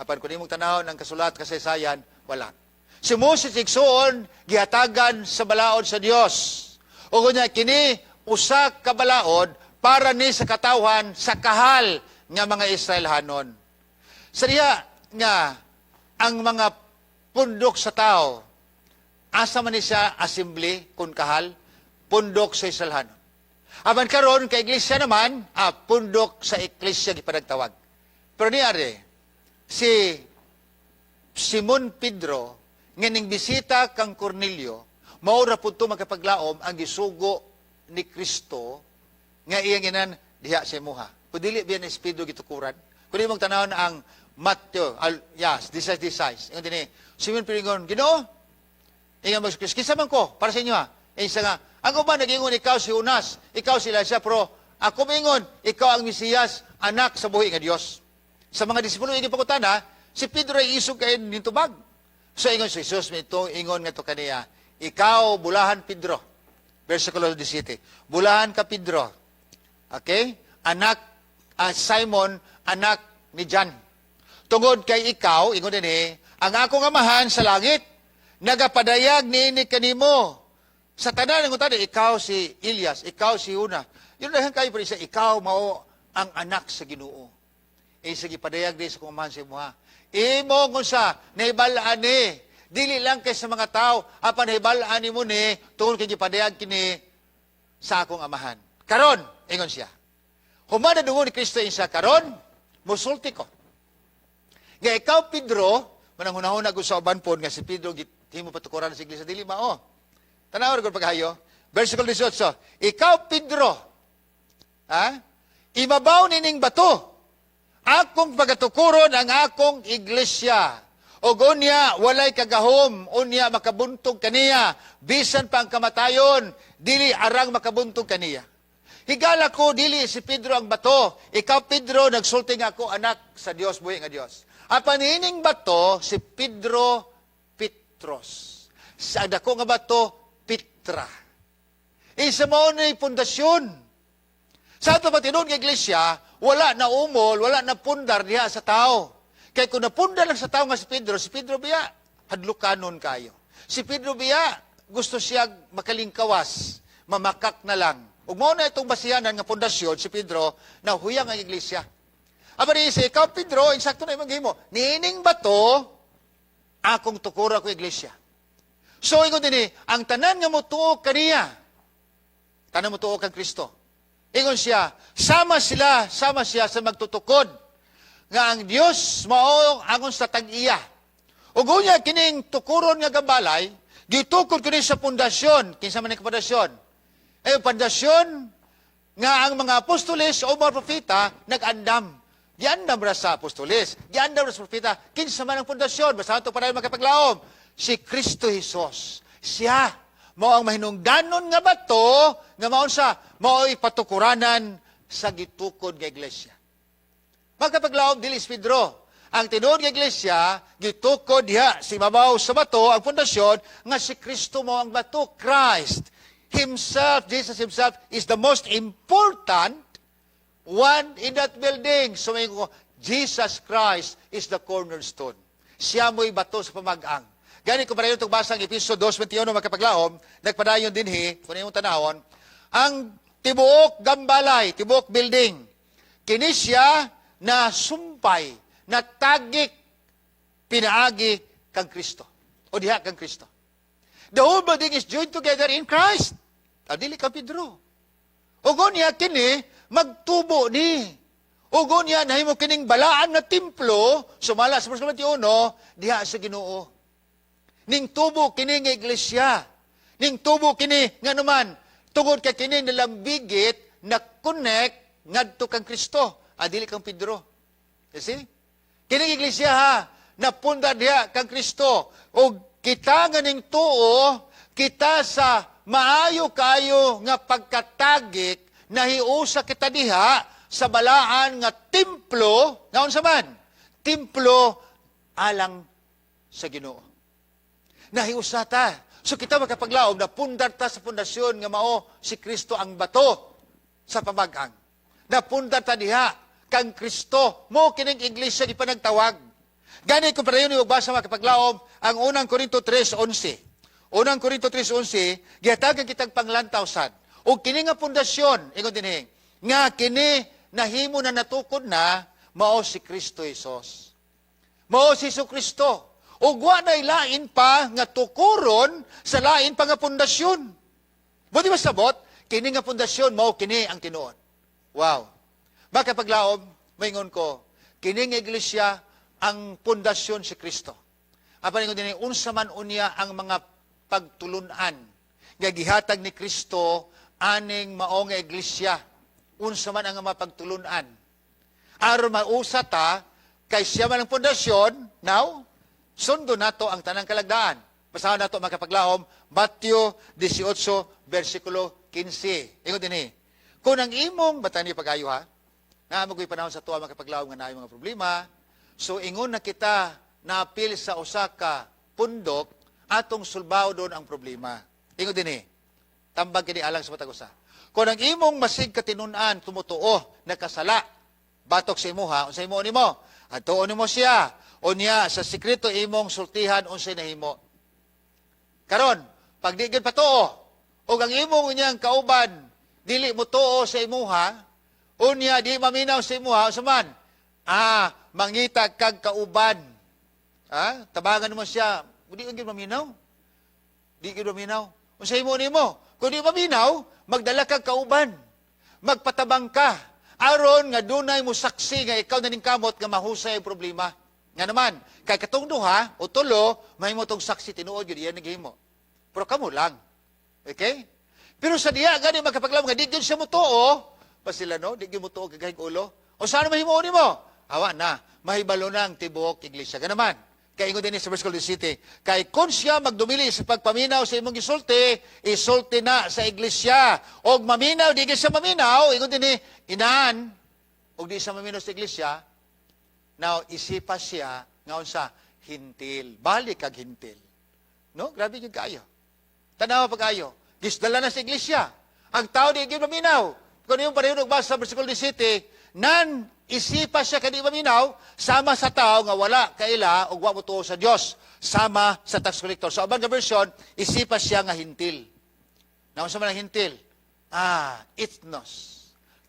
Apan kung imong tanawon ang kasulat kasaysayan, wala. Si Moses, igsuon, gihatagan sa balaod sa Dios. O kunya kini usa ka balaod para ni sa katawhan sa kahal nga mga Israelhanon. Sa diha nga ang mga pundok sa tao, asa man ni siya assembly kung kahal, pundok sa Israelhanon. Apan karon kay iglesia naman, pundok sa iglesia gipanagtawag. Pero niari, si Simon Pedro nga ning bisita kang Cornelio, mao ra pud to, makapaglaom, ang gisugo ni Kristo nga iyang inan diha sa imuha. Kung dili biya ni si Pedro gitukuran. Kung imong tanawon ang Matthew, al, yes, this is this size. Ingon dinhi, Simon Pedro ingon, "Ginoo," ingon mo si Kristo, "kinsa man ko?" Para sa inyo ha. Eh, isa nga, ang uban nagingon ikaw si Jonas, ikaw si Elijah, pero ako mingon, ikaw ang Mesiyas, anak sa buhi nga Dios. Sa mga disipulo iyang pangutana, si Pedro ay isog kay nitubag. So ingon si Jesus, may itong ingon nga to kaniya, "Ikaw, bulahan Pedro." Versikulo 17. "Bulahan ka, Pedro." Okay? Anak, Simon, anak ni John. "Tungod kay ikaw," ingon din eh, "ang akong Amahan sa langit, nagapadayag niini kanimo." Sa tanan ng utana, ikaw si Elias, ikaw si Una. Yun lang kayo pero isa, ikaw mao ang anak sa Ginoo. Eh, sige, padayag di sa kong Amahan sa imuha. Imo kung sa nahibalaan ni, dili lang kay sa mga tao, apan nahibalaan nimo ni, tungod kay gipadayag kini sa akong Amahan. Karon, ingon siya. Human na dungon ni Kristo insa, "Karon, musulti ko nga ikaw Pedro," manang hunahuna gud sa uban pod nga si Pedro gihimo patukuran sa iglesia, dili mao. Tanaw gud paghayo. Versikulo 18. "Ikaw Pedro, ha? Ibabaw nining bato akong pagatukuron ang akong iglesia. O unya, walay kagahom, unya makabuntog kaniya, bisan pa ang kamatayon, dili arang makabuntog kaniya." Higala ko, dili si Pedro ang bato. Ikaw, Pedro, nagsulti nga ako, anak sa Dios, buhi nga Dios. Apan ining bato, si Pedro, Petros. Sa dako nga bato, Petra. Isa mao ni pundasyon. Sa ato tinuod nga iglesia, wala na umol, wala na pundar diha sa tao. Kay kung napundar lang sa tao nga si Pedro biya, hadlukanon kayo. Si Pedro biya, gusto siya makalingkawas, mamakak na lang. Ug mao na itong basihanan nga pundasyon si Pedro na huyang ang iglesia. Aba ni si ikaw, Pedro, insakto na imong gihimo. Niining bato akong tukura ko iglesia. So ingon dinhi, ang tanan nga motuo kaniya, tanan motuo kang Kristo. Ingon siya, sama sila, sama siya sa magtutukod nga ang Dios mao angon sa tag-iya. Ug unya kining tukuron nga gambalay, gitukod kini sa pundasyon. Kinsa man ang pundasyon? Eh, pundasyon nga ang mga apostoles o mga propeta nag-andam. Giandam ra sa apostoles, giandam ra sa propeta, kinsa man ang pundasyon, basta ato para makapaglaom, si Kristo Jesus. Siya mao ang mahinungdanon nga bato nga maunsa mao'y patukuranan sa gitukod nga iglesia. Magkapaglaom, dili si Pedro. Ang tinuod nga iglesia, gitukod diha si mabaw sa bato, ang pundasyon, nga si Kristo mao ang bato. Christ himself, Jesus himself, is the most important one in that building. So may ko, Jesus Christ is the cornerstone. Siya mo'y bato sa pamag-ang. Gani ko parayon itong basang Efeso 2:21, makapaglaom, nagpadayon dinhi, kung imong tanawon, ang tibuok gambalay, tibuok building, kini siya na sumpay, na tagik, pinaagi kang Kristo. O diha kang Kristo. The whole building is joined together in Christ. Ah, dili ka Pedro. Ug unya kini magtubo ni. Ug unya nahimo kining balaan nga templo sumala sa verse 21 diha sa Ginoo. Ning tubo kini nga iglesia. Ning tubo kini nga naman tungod kay kini nalambigit na connect ngadto kang Kristo, ah, dili kang Pedro. You see? Kining iglesia ha, napunda diha kang Kristo. O kita nga ning tuo, kita sa maayo kayo nga pagkatagik, nahiusa kita diha sa balaan nga templo, nga unsa man? Templo alang sa Ginoo. Nahiusa ta. So kita makapaglaom na pundar ta sa pundasyon nga mao si Kristo ang bato sa pamagang. Napundar ta diha kang Kristo mo kining iglesia gipanagtawag. Gani kung padayon yung basa, makapaglaom, ang Unang Korinto 3:11. Unang Korinto 3:11, gihatagan kitag panglantaw sad. O kini nga pundasyon, ingon dinhi, nga kini nahimo na natukod na mao si Kristo Jesus. Mao si Jesu Kristo. Ug wa na lain pa nga tukuron sa lain pa nga pundasyon. Buti masabot, kini nga pundasyon mao kini ang tinuod. Wow. Makapaglaom, maingon ko, kini nga iglesia ang pundasyon si Kristo. Apan ingon dinhi, unsa man unya ang mga pagtulunan nga gihatag ni Kristo aning mao nga iglesia? Unsa man ang mga pagtulunan? Aron mausa ta kay siya man ang pundasyon, now, sundo nato ang tanang kalagdaan. Basahan nato, makapaglahom, Matthew 18, versikulo 15. Ingon dinhi, kung ang imong, bata ni pagayo ha, naa mo panahon sa tuwa, makapaglahom, nga naay mga problema, so ingon na kita naapil sa usa ka pundok, atong sulbaw doon ang problema. Ingon dinhi, tambag kini alang sa matag usa. Kung ang imong masig katinunan tumutuo nakasala batok sa imuha, unsay imo nimo? Adtuon nimo siya. Unya sa sekreto imong sultihan unsay nahimo. Karon, pag di gyud patuo, ug ang imong unyang kauban dili mo tuo sa imuha, unya di maminaw sa imuha, unsa man? Ah, mangita kag kauban. Ah, tabangan mo siya, di gyud maminaw. Di gyud maminaw. Unsa imo nimo? Kung di maminaw, magdala kag kauban. Magpatabang ka. Aron nga dunay mo saksi nga ikaw na ning kamot nga mahusay ang problema. Nga naman, kay katong duha o tulo, mahimo tong saksi, tinuod gyud iyan naghimo. Pero kamo lang. Okay? Pero sa diya gani, magkapaglaom, nga di gyud siya motuo, pa sila no, di gyud motuo kagahig ulo. O saan mahimo nimo? Awa na, mahibalo na ang tibuok iglesia. Ganaman, kay ingon din sa verse 17, kay kung siya magdumili sa pagpaminaw sa imong gisulti, isulti na sa iglesia. Og maminaw, di gyud siya maminaw, ingon din ni, inaan, og di siya maminaw sa iglesia, now isipa siya nga unsa? Hintil. Balik kag hintil. No? Grabe gyud kaayo. Tanawa pag-ayo. Gisdala na sa iglesia. Ang tao di gyud maminaw. Kung yung pareho nagbasa sa versikulo 17, nan isipa siya kadi maminaw, sama sa tao nga wala kaila ug wa motuo sa Dios, sama sa tax collector. Sa ubang nga version, isipa siya nga hintil. Naunsa man ang hintil? Ah, ethnos.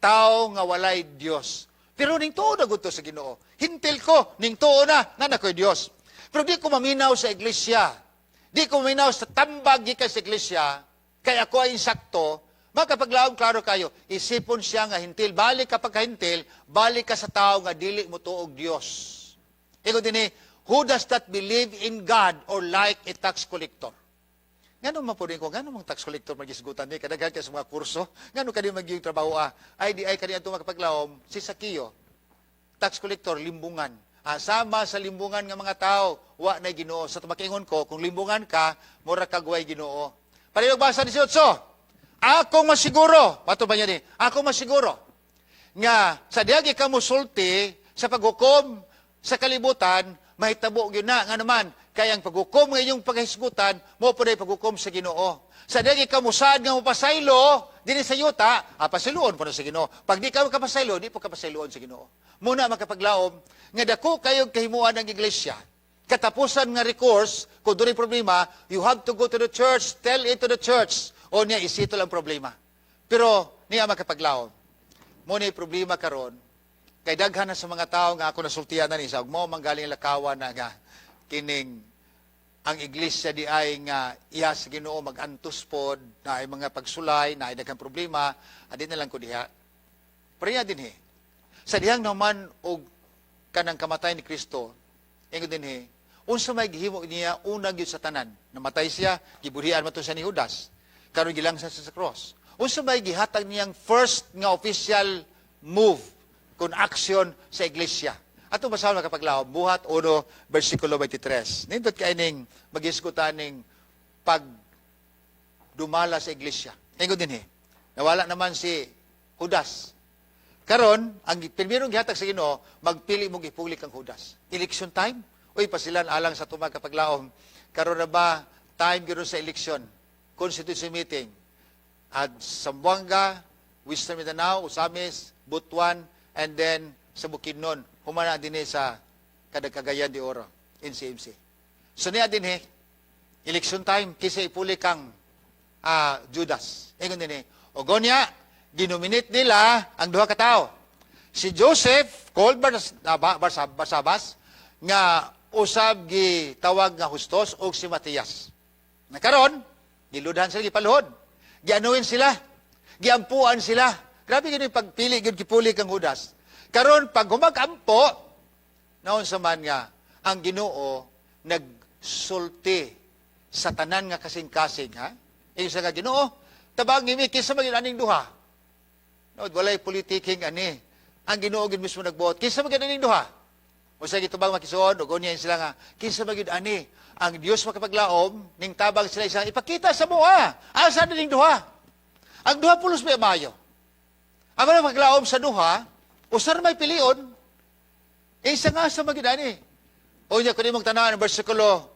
Tao nga walay Dios. Pero ning tuo na gud to sa Ginoo. Hintil ko, ning tuo na, nga na ko'y Dios. Pero di ko maminaw sa iglesia. Di ko maminaw sa tambag gikan sa iglesia, kay ako ay insakto, makapaglaom, klaro kayo, isipon siya nga hintil. Balik ka pagkahintil, balik ka sa tao nga dili mo tuog Dios. Ingon dinhi, who does not believe in God or like a tax collector. Ngano man po din ko, ngano mang tax collector magisgutan ni, kadaghan kay sa mga kurso, ngano kani magiging trabaho ah, ay di ay kani ato makapaglaom, si Sakeo, tax collector, limbungan. Ah, sama sa limbungan nga mga tao, wa na Ginoo. Sa tumakingon ko, kung limbungan ka, mura kag way Ginoo. Palihog basa 18. Akong masiguro, pato ba niya ni? Ako masiguro nga sa diyagi ka musulti sa paghukom sa kalibutan, mahitabo gyud na. Nga naman kay ang paghukom nga inyong paghisgutan mo po paghukom sa Ginoo. Sa diyagi ka musad nga mopasaylo dinhi sa yuta, ah, pasayloon po na sa Ginoo. Pag di ka makapasaylo, di po ka pasayloon sa Ginoo. Muna makapaglaom nga dako kayong kahimuan ng iglesia. Katapusan nga recourse, kung doon problema, you have to go to the church, tell it to the church, o niya i-settle ang problema. Pero niya makapaglaom. Mo ni problema karon kay daghan na sa mga tao nga ako nasultian na ni sa mo manggaling lakawan na nga kining ang iglesia di ay nga iya sa Ginoo magantos pod na ay mga pagsulay na ay daghang problema adi na lang ko diha. Pero iya dinhi sa dihang naman og kanang kamatay ni Kristo, ingon dinhi, unsa may gihimo niya una gyud sa tanan? Namatay siya, gibudhian man to siya ni Judas, karon gilangsa siya sa cross. Unsa may gihatag niyang first nga official move kun action sa iglesia? Ato basahon, makapaglahom, Buhat 1 versikulo 23. Nindot kay ning magisgutan ning pag dumala sa iglesia. Ingon dinhi, nawala naman si Judas. Karon, ang primerong gihatag sa Ginoo, magpili mo gipuli kang Judas. Election time? Uy, pasilan alang sa tumag kapaglaom. Karon na ba time gyud sa election? Constituency meeting. At Zamboanga, Western Mindanao, Ozamiz, Butuan, and then sa Bukidnon. Humana dinhi sa Cagayan de Oro, NCMC. So niya dinhi, election time, kisa ipuli kang Judas. Ingon dinhi, og unya, ginominate nila ang duha ka tawo. Si Joseph, called Barsabas, nga usab gitawag nga Justos, og si Matias. Nakaron, giludhan sila, gipaluhod. Gianuin sila. Giampuan sila. Grabe gid yung pagpili, gid gipuli kang Judas. Karon pag humagampo, naon sa man nga, ang Ginoo nagsulti sa tanan nga kasing-kasing, ha? Ingon sa nga Ginoo, tabang ngimi kinsa man aning duha. No, walay politiking ani. Ang Ginoo gid mismo nagbuot. Kinsa man aning duha? Usa gitubang makisuon ug unya sila nga kinsa man gyud ani? Ang Dios makapaglaom ning tabang sila isa ipakita sa mua. Asa ning duha? Ang duha pulos may mayo. Ang mga paglaom sa duha, usar may pilion. Eh, isa nga sa magyud ani. O niya, kun imong tanawan, versikulo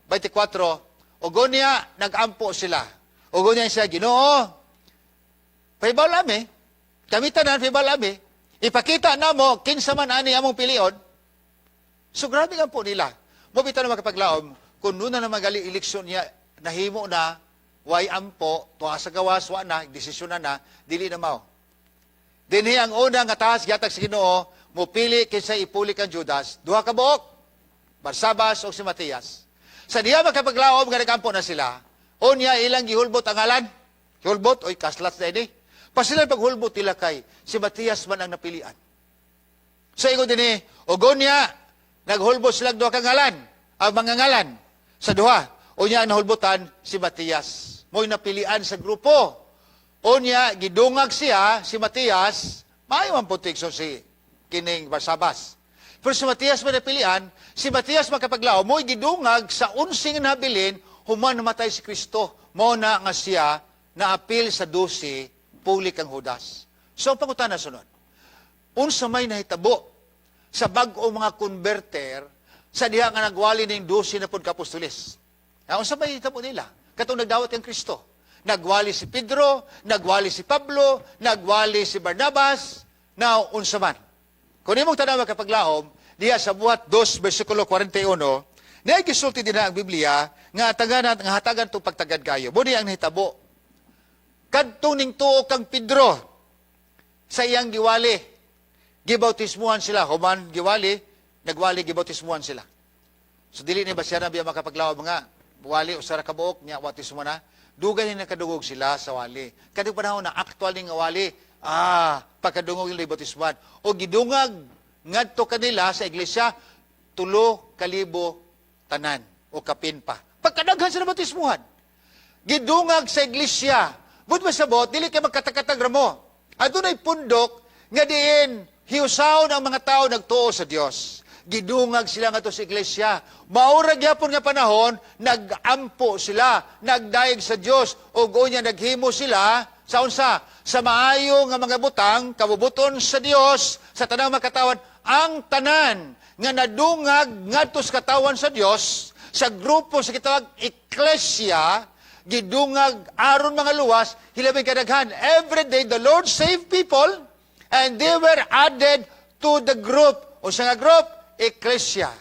24, o unya, nagampo sila. O unya siya, "Ginoo, pahibalo ami, kami tanan, pahibalo ami, ipakita na mo, kinsa man ani among pilion." So grabe nga po nila. Mo bitaw na makapaglaom, kung nuna na magali eleksyon niya, nahimo na, way ampo, tuwa sa gawas, wa na, desisyon na na, dili na mao. Dinhi ang una nga taas gihatag sa Ginoo, mupili kinsa ipuli kang Judas, duha ka buok, Barsabas o si Matias. Sa diha makapaglaom nga nagampo na sila, unya ilang gihulbot ang ngalan. Gihulbot, oy kaslat na ini. Pasila paghulbot nila kay si Matias man ang napilian. Sa ingon dinhi, og unya naghulbot sila duha ka ngalan, ang mga ngalan sa duha. Unya ang nahulbotan si Matias. Mo'y napilian sa grupo. Unya gidungag siya si Matias, maayo man putik so si kining Barsabas. Pero si Matias man napilian, si Matias makapaglaom, mo'y gidungag sa unsing nabilin, human namatay si Kristo. Mo na nga siya naapil sa 12, puli kang Judas. So, ang pangutana sunod, unsa may nahitabo sa bag-o mga converter sa diha nga nagwali ning 12 na pud ka apostoles? Ah, unsa may nahitabo nila? Katong nagdawat kang Kristo. Nagwali si Pedro, nagwali si Pablo, nagwali si Barnabas, now unsa man? Kung imong tanaw kapaglaom, diha sa Buhat 2 versikulo 41, niya gisulti din ang Biblia nga tagan nga hatagan itong pagtagad kayo. Buni ang nahitabo. Kadtong ning tuo kang Pedro sa iyang giwali, gibautismuhan sila. Human giwali, nagwali, gibautismuhan sila. So dili ni ba siya na biya makapaglaw mga wali usa ra ka buok nya bautismo na. Dugay ni nakadungog sila sa wali. Kadtong panahon na actual ni nga wali, pagkadungog nila bautismuhan. O gidungag ngadto kanila sa iglesia 3,000 tanan o kapin pa. Pagkadaghan sa bautismuhan. Gidungag sa iglesia. But masabot, dili kay magkatakatag ramo. Adunay pundok nga diin hiusaon ang mga tao nagtuo sa Dios. Gidungag sila ngadto sa iglesia. Maura gyapon nga panahon, nagampo sila, nagdayeg sa Dios ug unya naghimo sila sa unsa? Sa maayo nga mga butang, kabubuton sa Dios, sa tanang makatawan, ang tanan nga nadungag ngadto sa katawan sa Dios, sa grupo sa gitawag eklesia, gidungag aron mga luwas, hilabi kadaghan. Every day the Lord saved people and they were added to the group. O sa nga group? Eklesia.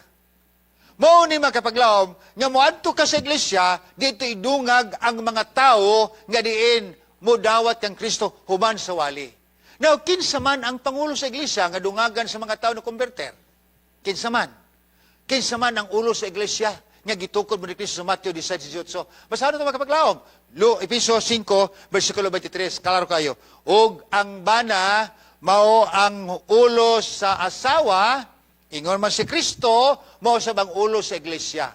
Mao ni makapaglaom nga moadto ka sa iglesia, dito idungag ang mga tao nga diin mudawat kang Kristo human sa wali. Now, kinsa man ang pangulo sa iglesia nga dungagan sa mga tao na konberter? Kinsa man? Kinsa man ang ulo sa iglesia nga gitukod mo ni Kristo sa Mateo 16:18? Basahan ito, makapaglaom. Episo 5, versikulo 23, klaro kayo. Ug ang bana mao ang ulo sa asawa, ingon man si Kristo, mao sa bang ulo sa iglesia.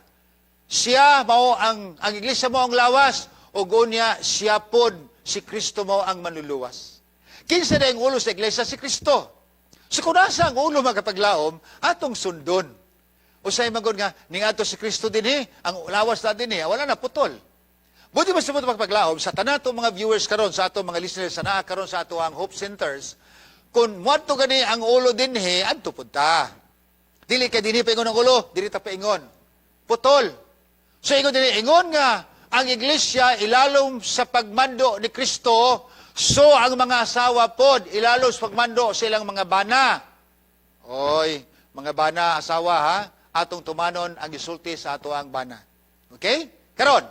Siya mao ang iglesia mao ang lawas, ug unya siya pod si Kristo mao ang manluluwas. Kinsa na ang ulo sa iglesia? Si Kristo. So kung nasa ang ulo, makapaglaom, atong sundon. Usay magod nga, ning ato si Kristo dinhi, ang lawas na dinhi, wala na putol. Buti mas mo pagpaglaom, sa tanan ato mga viewers karon, sa ato mga listeners, sa naa karon sa ato ang Hope Centers, kung muadto gani ang ulo dinhi, adto pud ta. Dili kay dinhi paingon ang ulo, dili ta paingon. Putol. So ingon dinhi, ingon nga ang iglesia ilalom sa pagmando ni Kristo, so ang mga asawa pod ilalom sa pagmando sa ilang mga bana. Oy, mga bana, asawa ha, atong tumanon ang gisulti sa ato ang bana. Okay? Karon,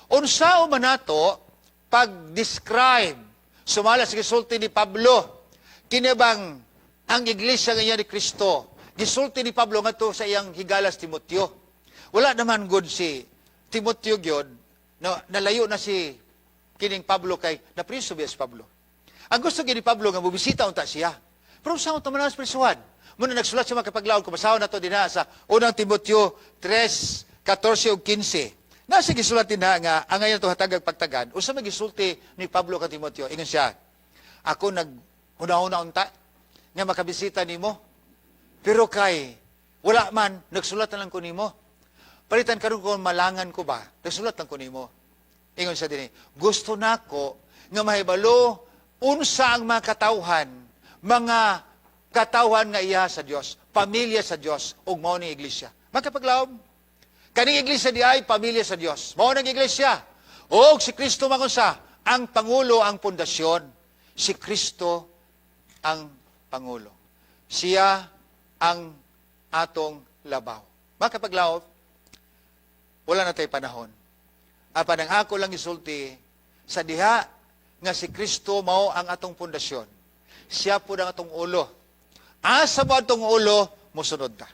unsa man nato pag-describe sumala sa gisulti ni Pablo kini bang ang iglesia nga ni Kristo? Gisulti ni Pablo ngadto sa iyang higalas Timoteo. Wala naman good si Timoteo gyud no, nalayo na si kining Pablo kay napriso biya si Pablo. Ang gusto gyud ni Pablo nga mobisita unta siya. Pero sa unta man sa prisuhan? Muna nagsulat siya, makapaglaon, kung basahon nato dinha sa unang Timoteo 3, 14 ug 15. Nasa gisulat dinha nga ang ngayon to hatagag pagtagad, unsa man gisulti ni Pablo kang Timoteo? Ingon siya, "Ako nag huna-huna unta nga makabisita nimo. Pero kay wala man, nagsulat na lang ko nimo. Palitan karon kung malangan ko ba, nagsulat lang ko nimo." Ingon siya dinhi, "Gusto nako nga mahibalo unsa ang mga katawhan nga iya sa Dios, pamilya sa Dios ug mao ni iglesia." Makapaglaom, kaning iglesia di ay pamilya sa Dios. Mao nang iglesia. Og si Kristo mangunsa ang pangulo, ang pundasyon. Si Kristo ang pangulo. Siya ang atong labaw. Makapaglaom, wala na tayo panahon. Apan ang ako lang isulti, sa diha nga si Kristo mao ang atong pundasyon. Siya po ang atong ulo. Asa mo atong ulo, musunod ta.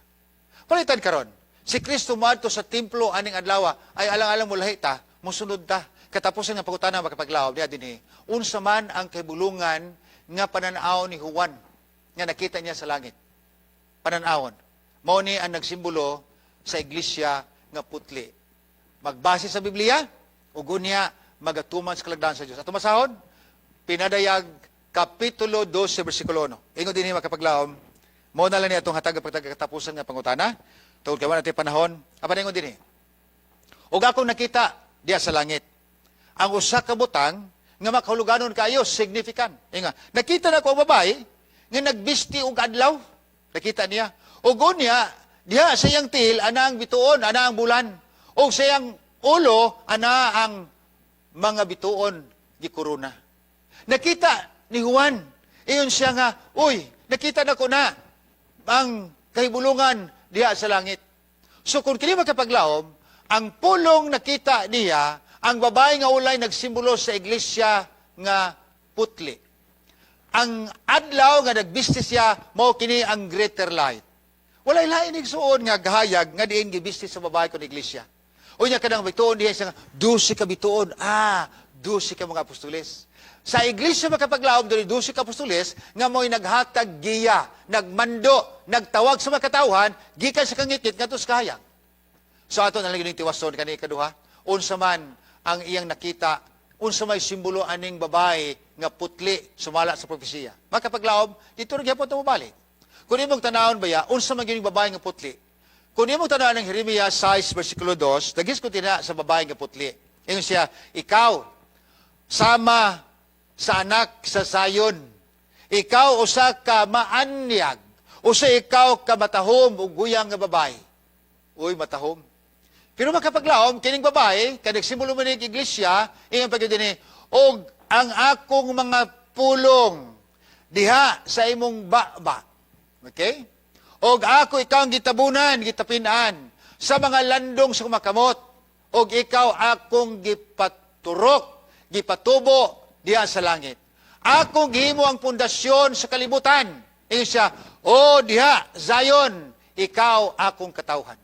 Palitan karon, si Kristo moadto sa templo aning adlaw, ay alang-alang mo lahi ta, musunod ta. Katapusan nga pangutana, makapaglaom diha dinhi. Unsa man ang kahibulungan nga pananaw ni Juan nga nakita niya sa langit? Pananawon. Mao ni ang nagsimbolo sa iglesia nga putli. Magbase sa Biblia, ug unya magatuman sa kalagdan sa Dios. Ato masahon, Pinadayag Kapitulo 12, versikulo 1. Ingon dinhi, makapaglaom, mao na lang ni atong hatag pagkatapusan nga pangutana. Tungod kay wala natin panahon, apan ingon dinhi. "Ug akong nakita diya sa langit ang usa ka butang nga makahuluganon kaayo, significant. Inga, nakita na ko ang babae nga nagbisti og adlaw." Nakita niya. "Ug unya diha sa iyang tiil ana ang bituon, ana ang bulan. Og sa iyang ulo ana ang mga bituon gikorona." Nakita ni Juan. Iyon siya nga, "Uy, nakita na ko na ang kahibulungan diha sa langit." So kung kini makapaglaom, ang pulong nakita niya, ang babae nga ulay nagsimbolo sa iglesia nga putli. Ang adlaw nga nagbisti siya, mao kini ang greater light. Walay lain, igsuon, nga gahayag nga diin gibisti sa babae kon iglesia. Unya kanang bituon diha sa 12 ka bituon, 12 ka mga apostoles. Sa iglesia, makapaglaom, diri 12 ka apostoles nga mo'y naghatag giya, nagmando, nagtawag sa mga katawhan gikan sa kangitngit ngadto sa kahayag. So ato na lang yung tiwason kani ikaduha. Unsa man ang iyang nakita, unsa may simbolo aning babae nga putli sumala sa propesiya? Makapaglaom, dito rin gyapon mobalik. Kung imong tanawon baya, unsa man gyud babae nga putli? Kung imong tanawon ang Jeremias 6 versikulo 2, nagis ko tina sa babae nga putli. Ingon siya, "Ikaw sama sa anak sa Zion. Ikaw usa ka maanyag, usa ikaw ka matahom ug guyang nga babae." Uy, matahom. Pero makapaglaom, kining babae, kay nagsimbolo man ni iglesia, ingon pa gyud dinhi, "Og ang akong mga pulong diha sa imong baba." Okay? "Og ako ikaw ang gitabunan, gitapinan sa mga landong sa kumakamot. Og ikaw akong gipaturok, gipatubo diha sa langit. Akong gihimo ang pundasyon sa kalibutan." Ingon siya, "O diha, Zion, ikaw akong katawhan.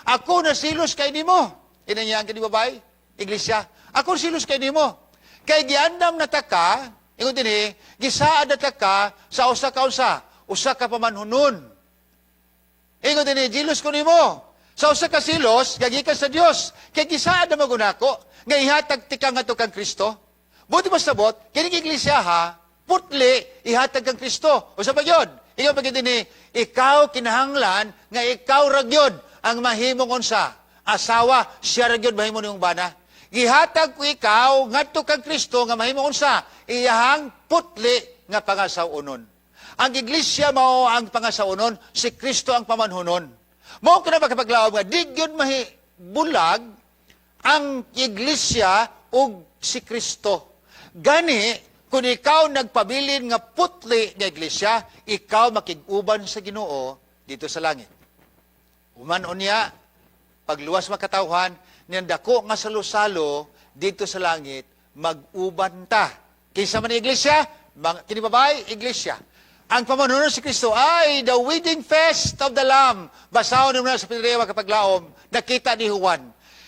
Ako nasilos kay nimo." Ina niya ang kini babae, iglesia. "Ako silos kay nimo. Kay giandam na ta ka," ingon dinhi, "gisaad na ta ka sa usa ka usa ka pamanhunon." Ingon dinhi, "Jealous ko nimo. Sa usa ka silos, gagikan sa Dios. Kay gisaad na magunako, nga ihatag tika ngadto kang Kristo." Buot pasabot, kining iglesia ha, putli, ihatag kang Kristo. Usa pa yun. Ingon pa gyud dinhi, "Ikaw kinahanglan nga ikaw ra gyud ang mahimong unsa? Asawa, siya ra gyud mahimo niyong bana. Gihatag ko ikaw ngadto kang Kristo nga mahimong unsa? Iyahang putli nga pangasaw-onon." Ang iglesia mao ang pangasaw-onon, si Kristo ang pamanhunon. Mao kana, makapaglaom, nga di gyud mahi bulag ang iglesia ug si Kristo. Gani, kung ikaw nagpabilin nga putli nga iglesia, ikaw makig-uban sa Ginoo dito sa langit. Human unya, pagluwas makatawhan, niyang dako nga salo-salo dito sa langit, mag-uban ta. Kinsa man ang iglesia? Kini babae, iglesia. Ang pamanhunon si Kristo ay the wedding feast of the Lamb. Basahon mo na sa Pinrewa, kapaglaom, nakita ni Juan.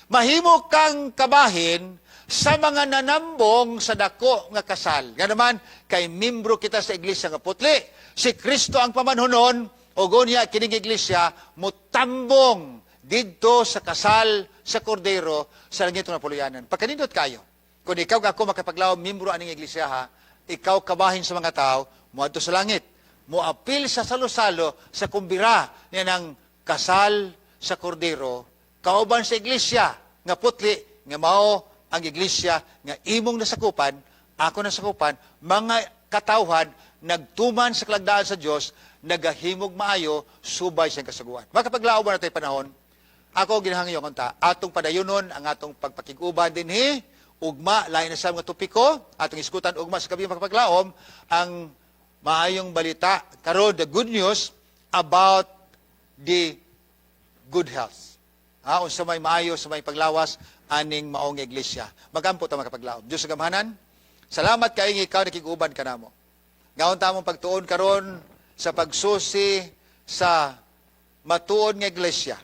Mahimo kang kabahin sa mga nanambong sa dako nga kasal. Nga naman, kay membro kita sa iglesia nga putli. Si Kristo ang pamanhunon, ug unya kining iglesia mutambong didto sa kasal sa Kordero sa langit nga puluyanan. Pagkanindot kayo, kung ikaw ako, makapaglaom, membro aning iglesia ha, ikaw kabahin sa mga tao, moadto sa langit. Moapil sa salo-salo sa kumbira niya ng kasal sa Kordero, kauban sa iglesia nga putli, nga mao ang iglesia nga imong nasakupan, ako nasakupan, mga katawhan nagtuman sa kalagdaan sa Dios, nagahimog maayo subay sa kasuguan. Makapaglaom na tayo panahon, ako ginahangyo unta atong padayonon ang atong pagpakig-uban dinhi ugma, lain na sa mga topiko atong iskutan ugma sa gabi, makapaglaom, ang maayong balita karon, the good news about the good health. Ha, unsa may maayo sa may paglawas aning maong iglesia. Magampo ta, makapaglaom. Diyos sa gamhanan, salamat kay ikaw nakig-uban kanamo. Ngaon ta mong pagtuon karon sa pagsusi sa matuod nga iglesia.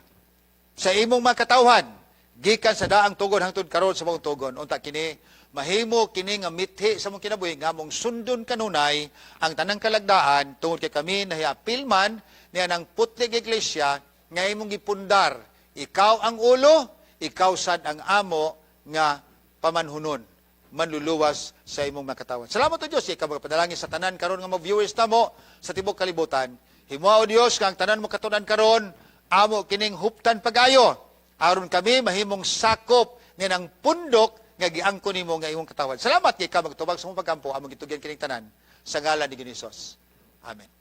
Sa imong mga katawhan, gikan sa daang tugon hangtod karon sa maong tugon, unta kini mahimo kini nga mithi sa mong kinabuhi nga mong sundon kanunay ang tanang kalagdaan tungod kay kami nahiapil man niya ng putli nga iglesia nga imong gipundar. Ikaw ang ulo, ikaw sad ang amo nga pamanhunon, manluluwas sa imong mga katawan. Salamat o Diyos, ikaw magpadalangin sa tanan karon nga mga viewers namo sa tibok kalibutan. Himoa o Diyos nga ang tanan mo katunan karon amo kining huptan pagayo aron kami mahimong sakop nga ng pundok nga giangkon nimo nga imong katawan. Salamat kay ikaw magtubag sa mong pagkampo, among gitugyan kining tanan sa ngalan ni Ginoo Hesus. Amen.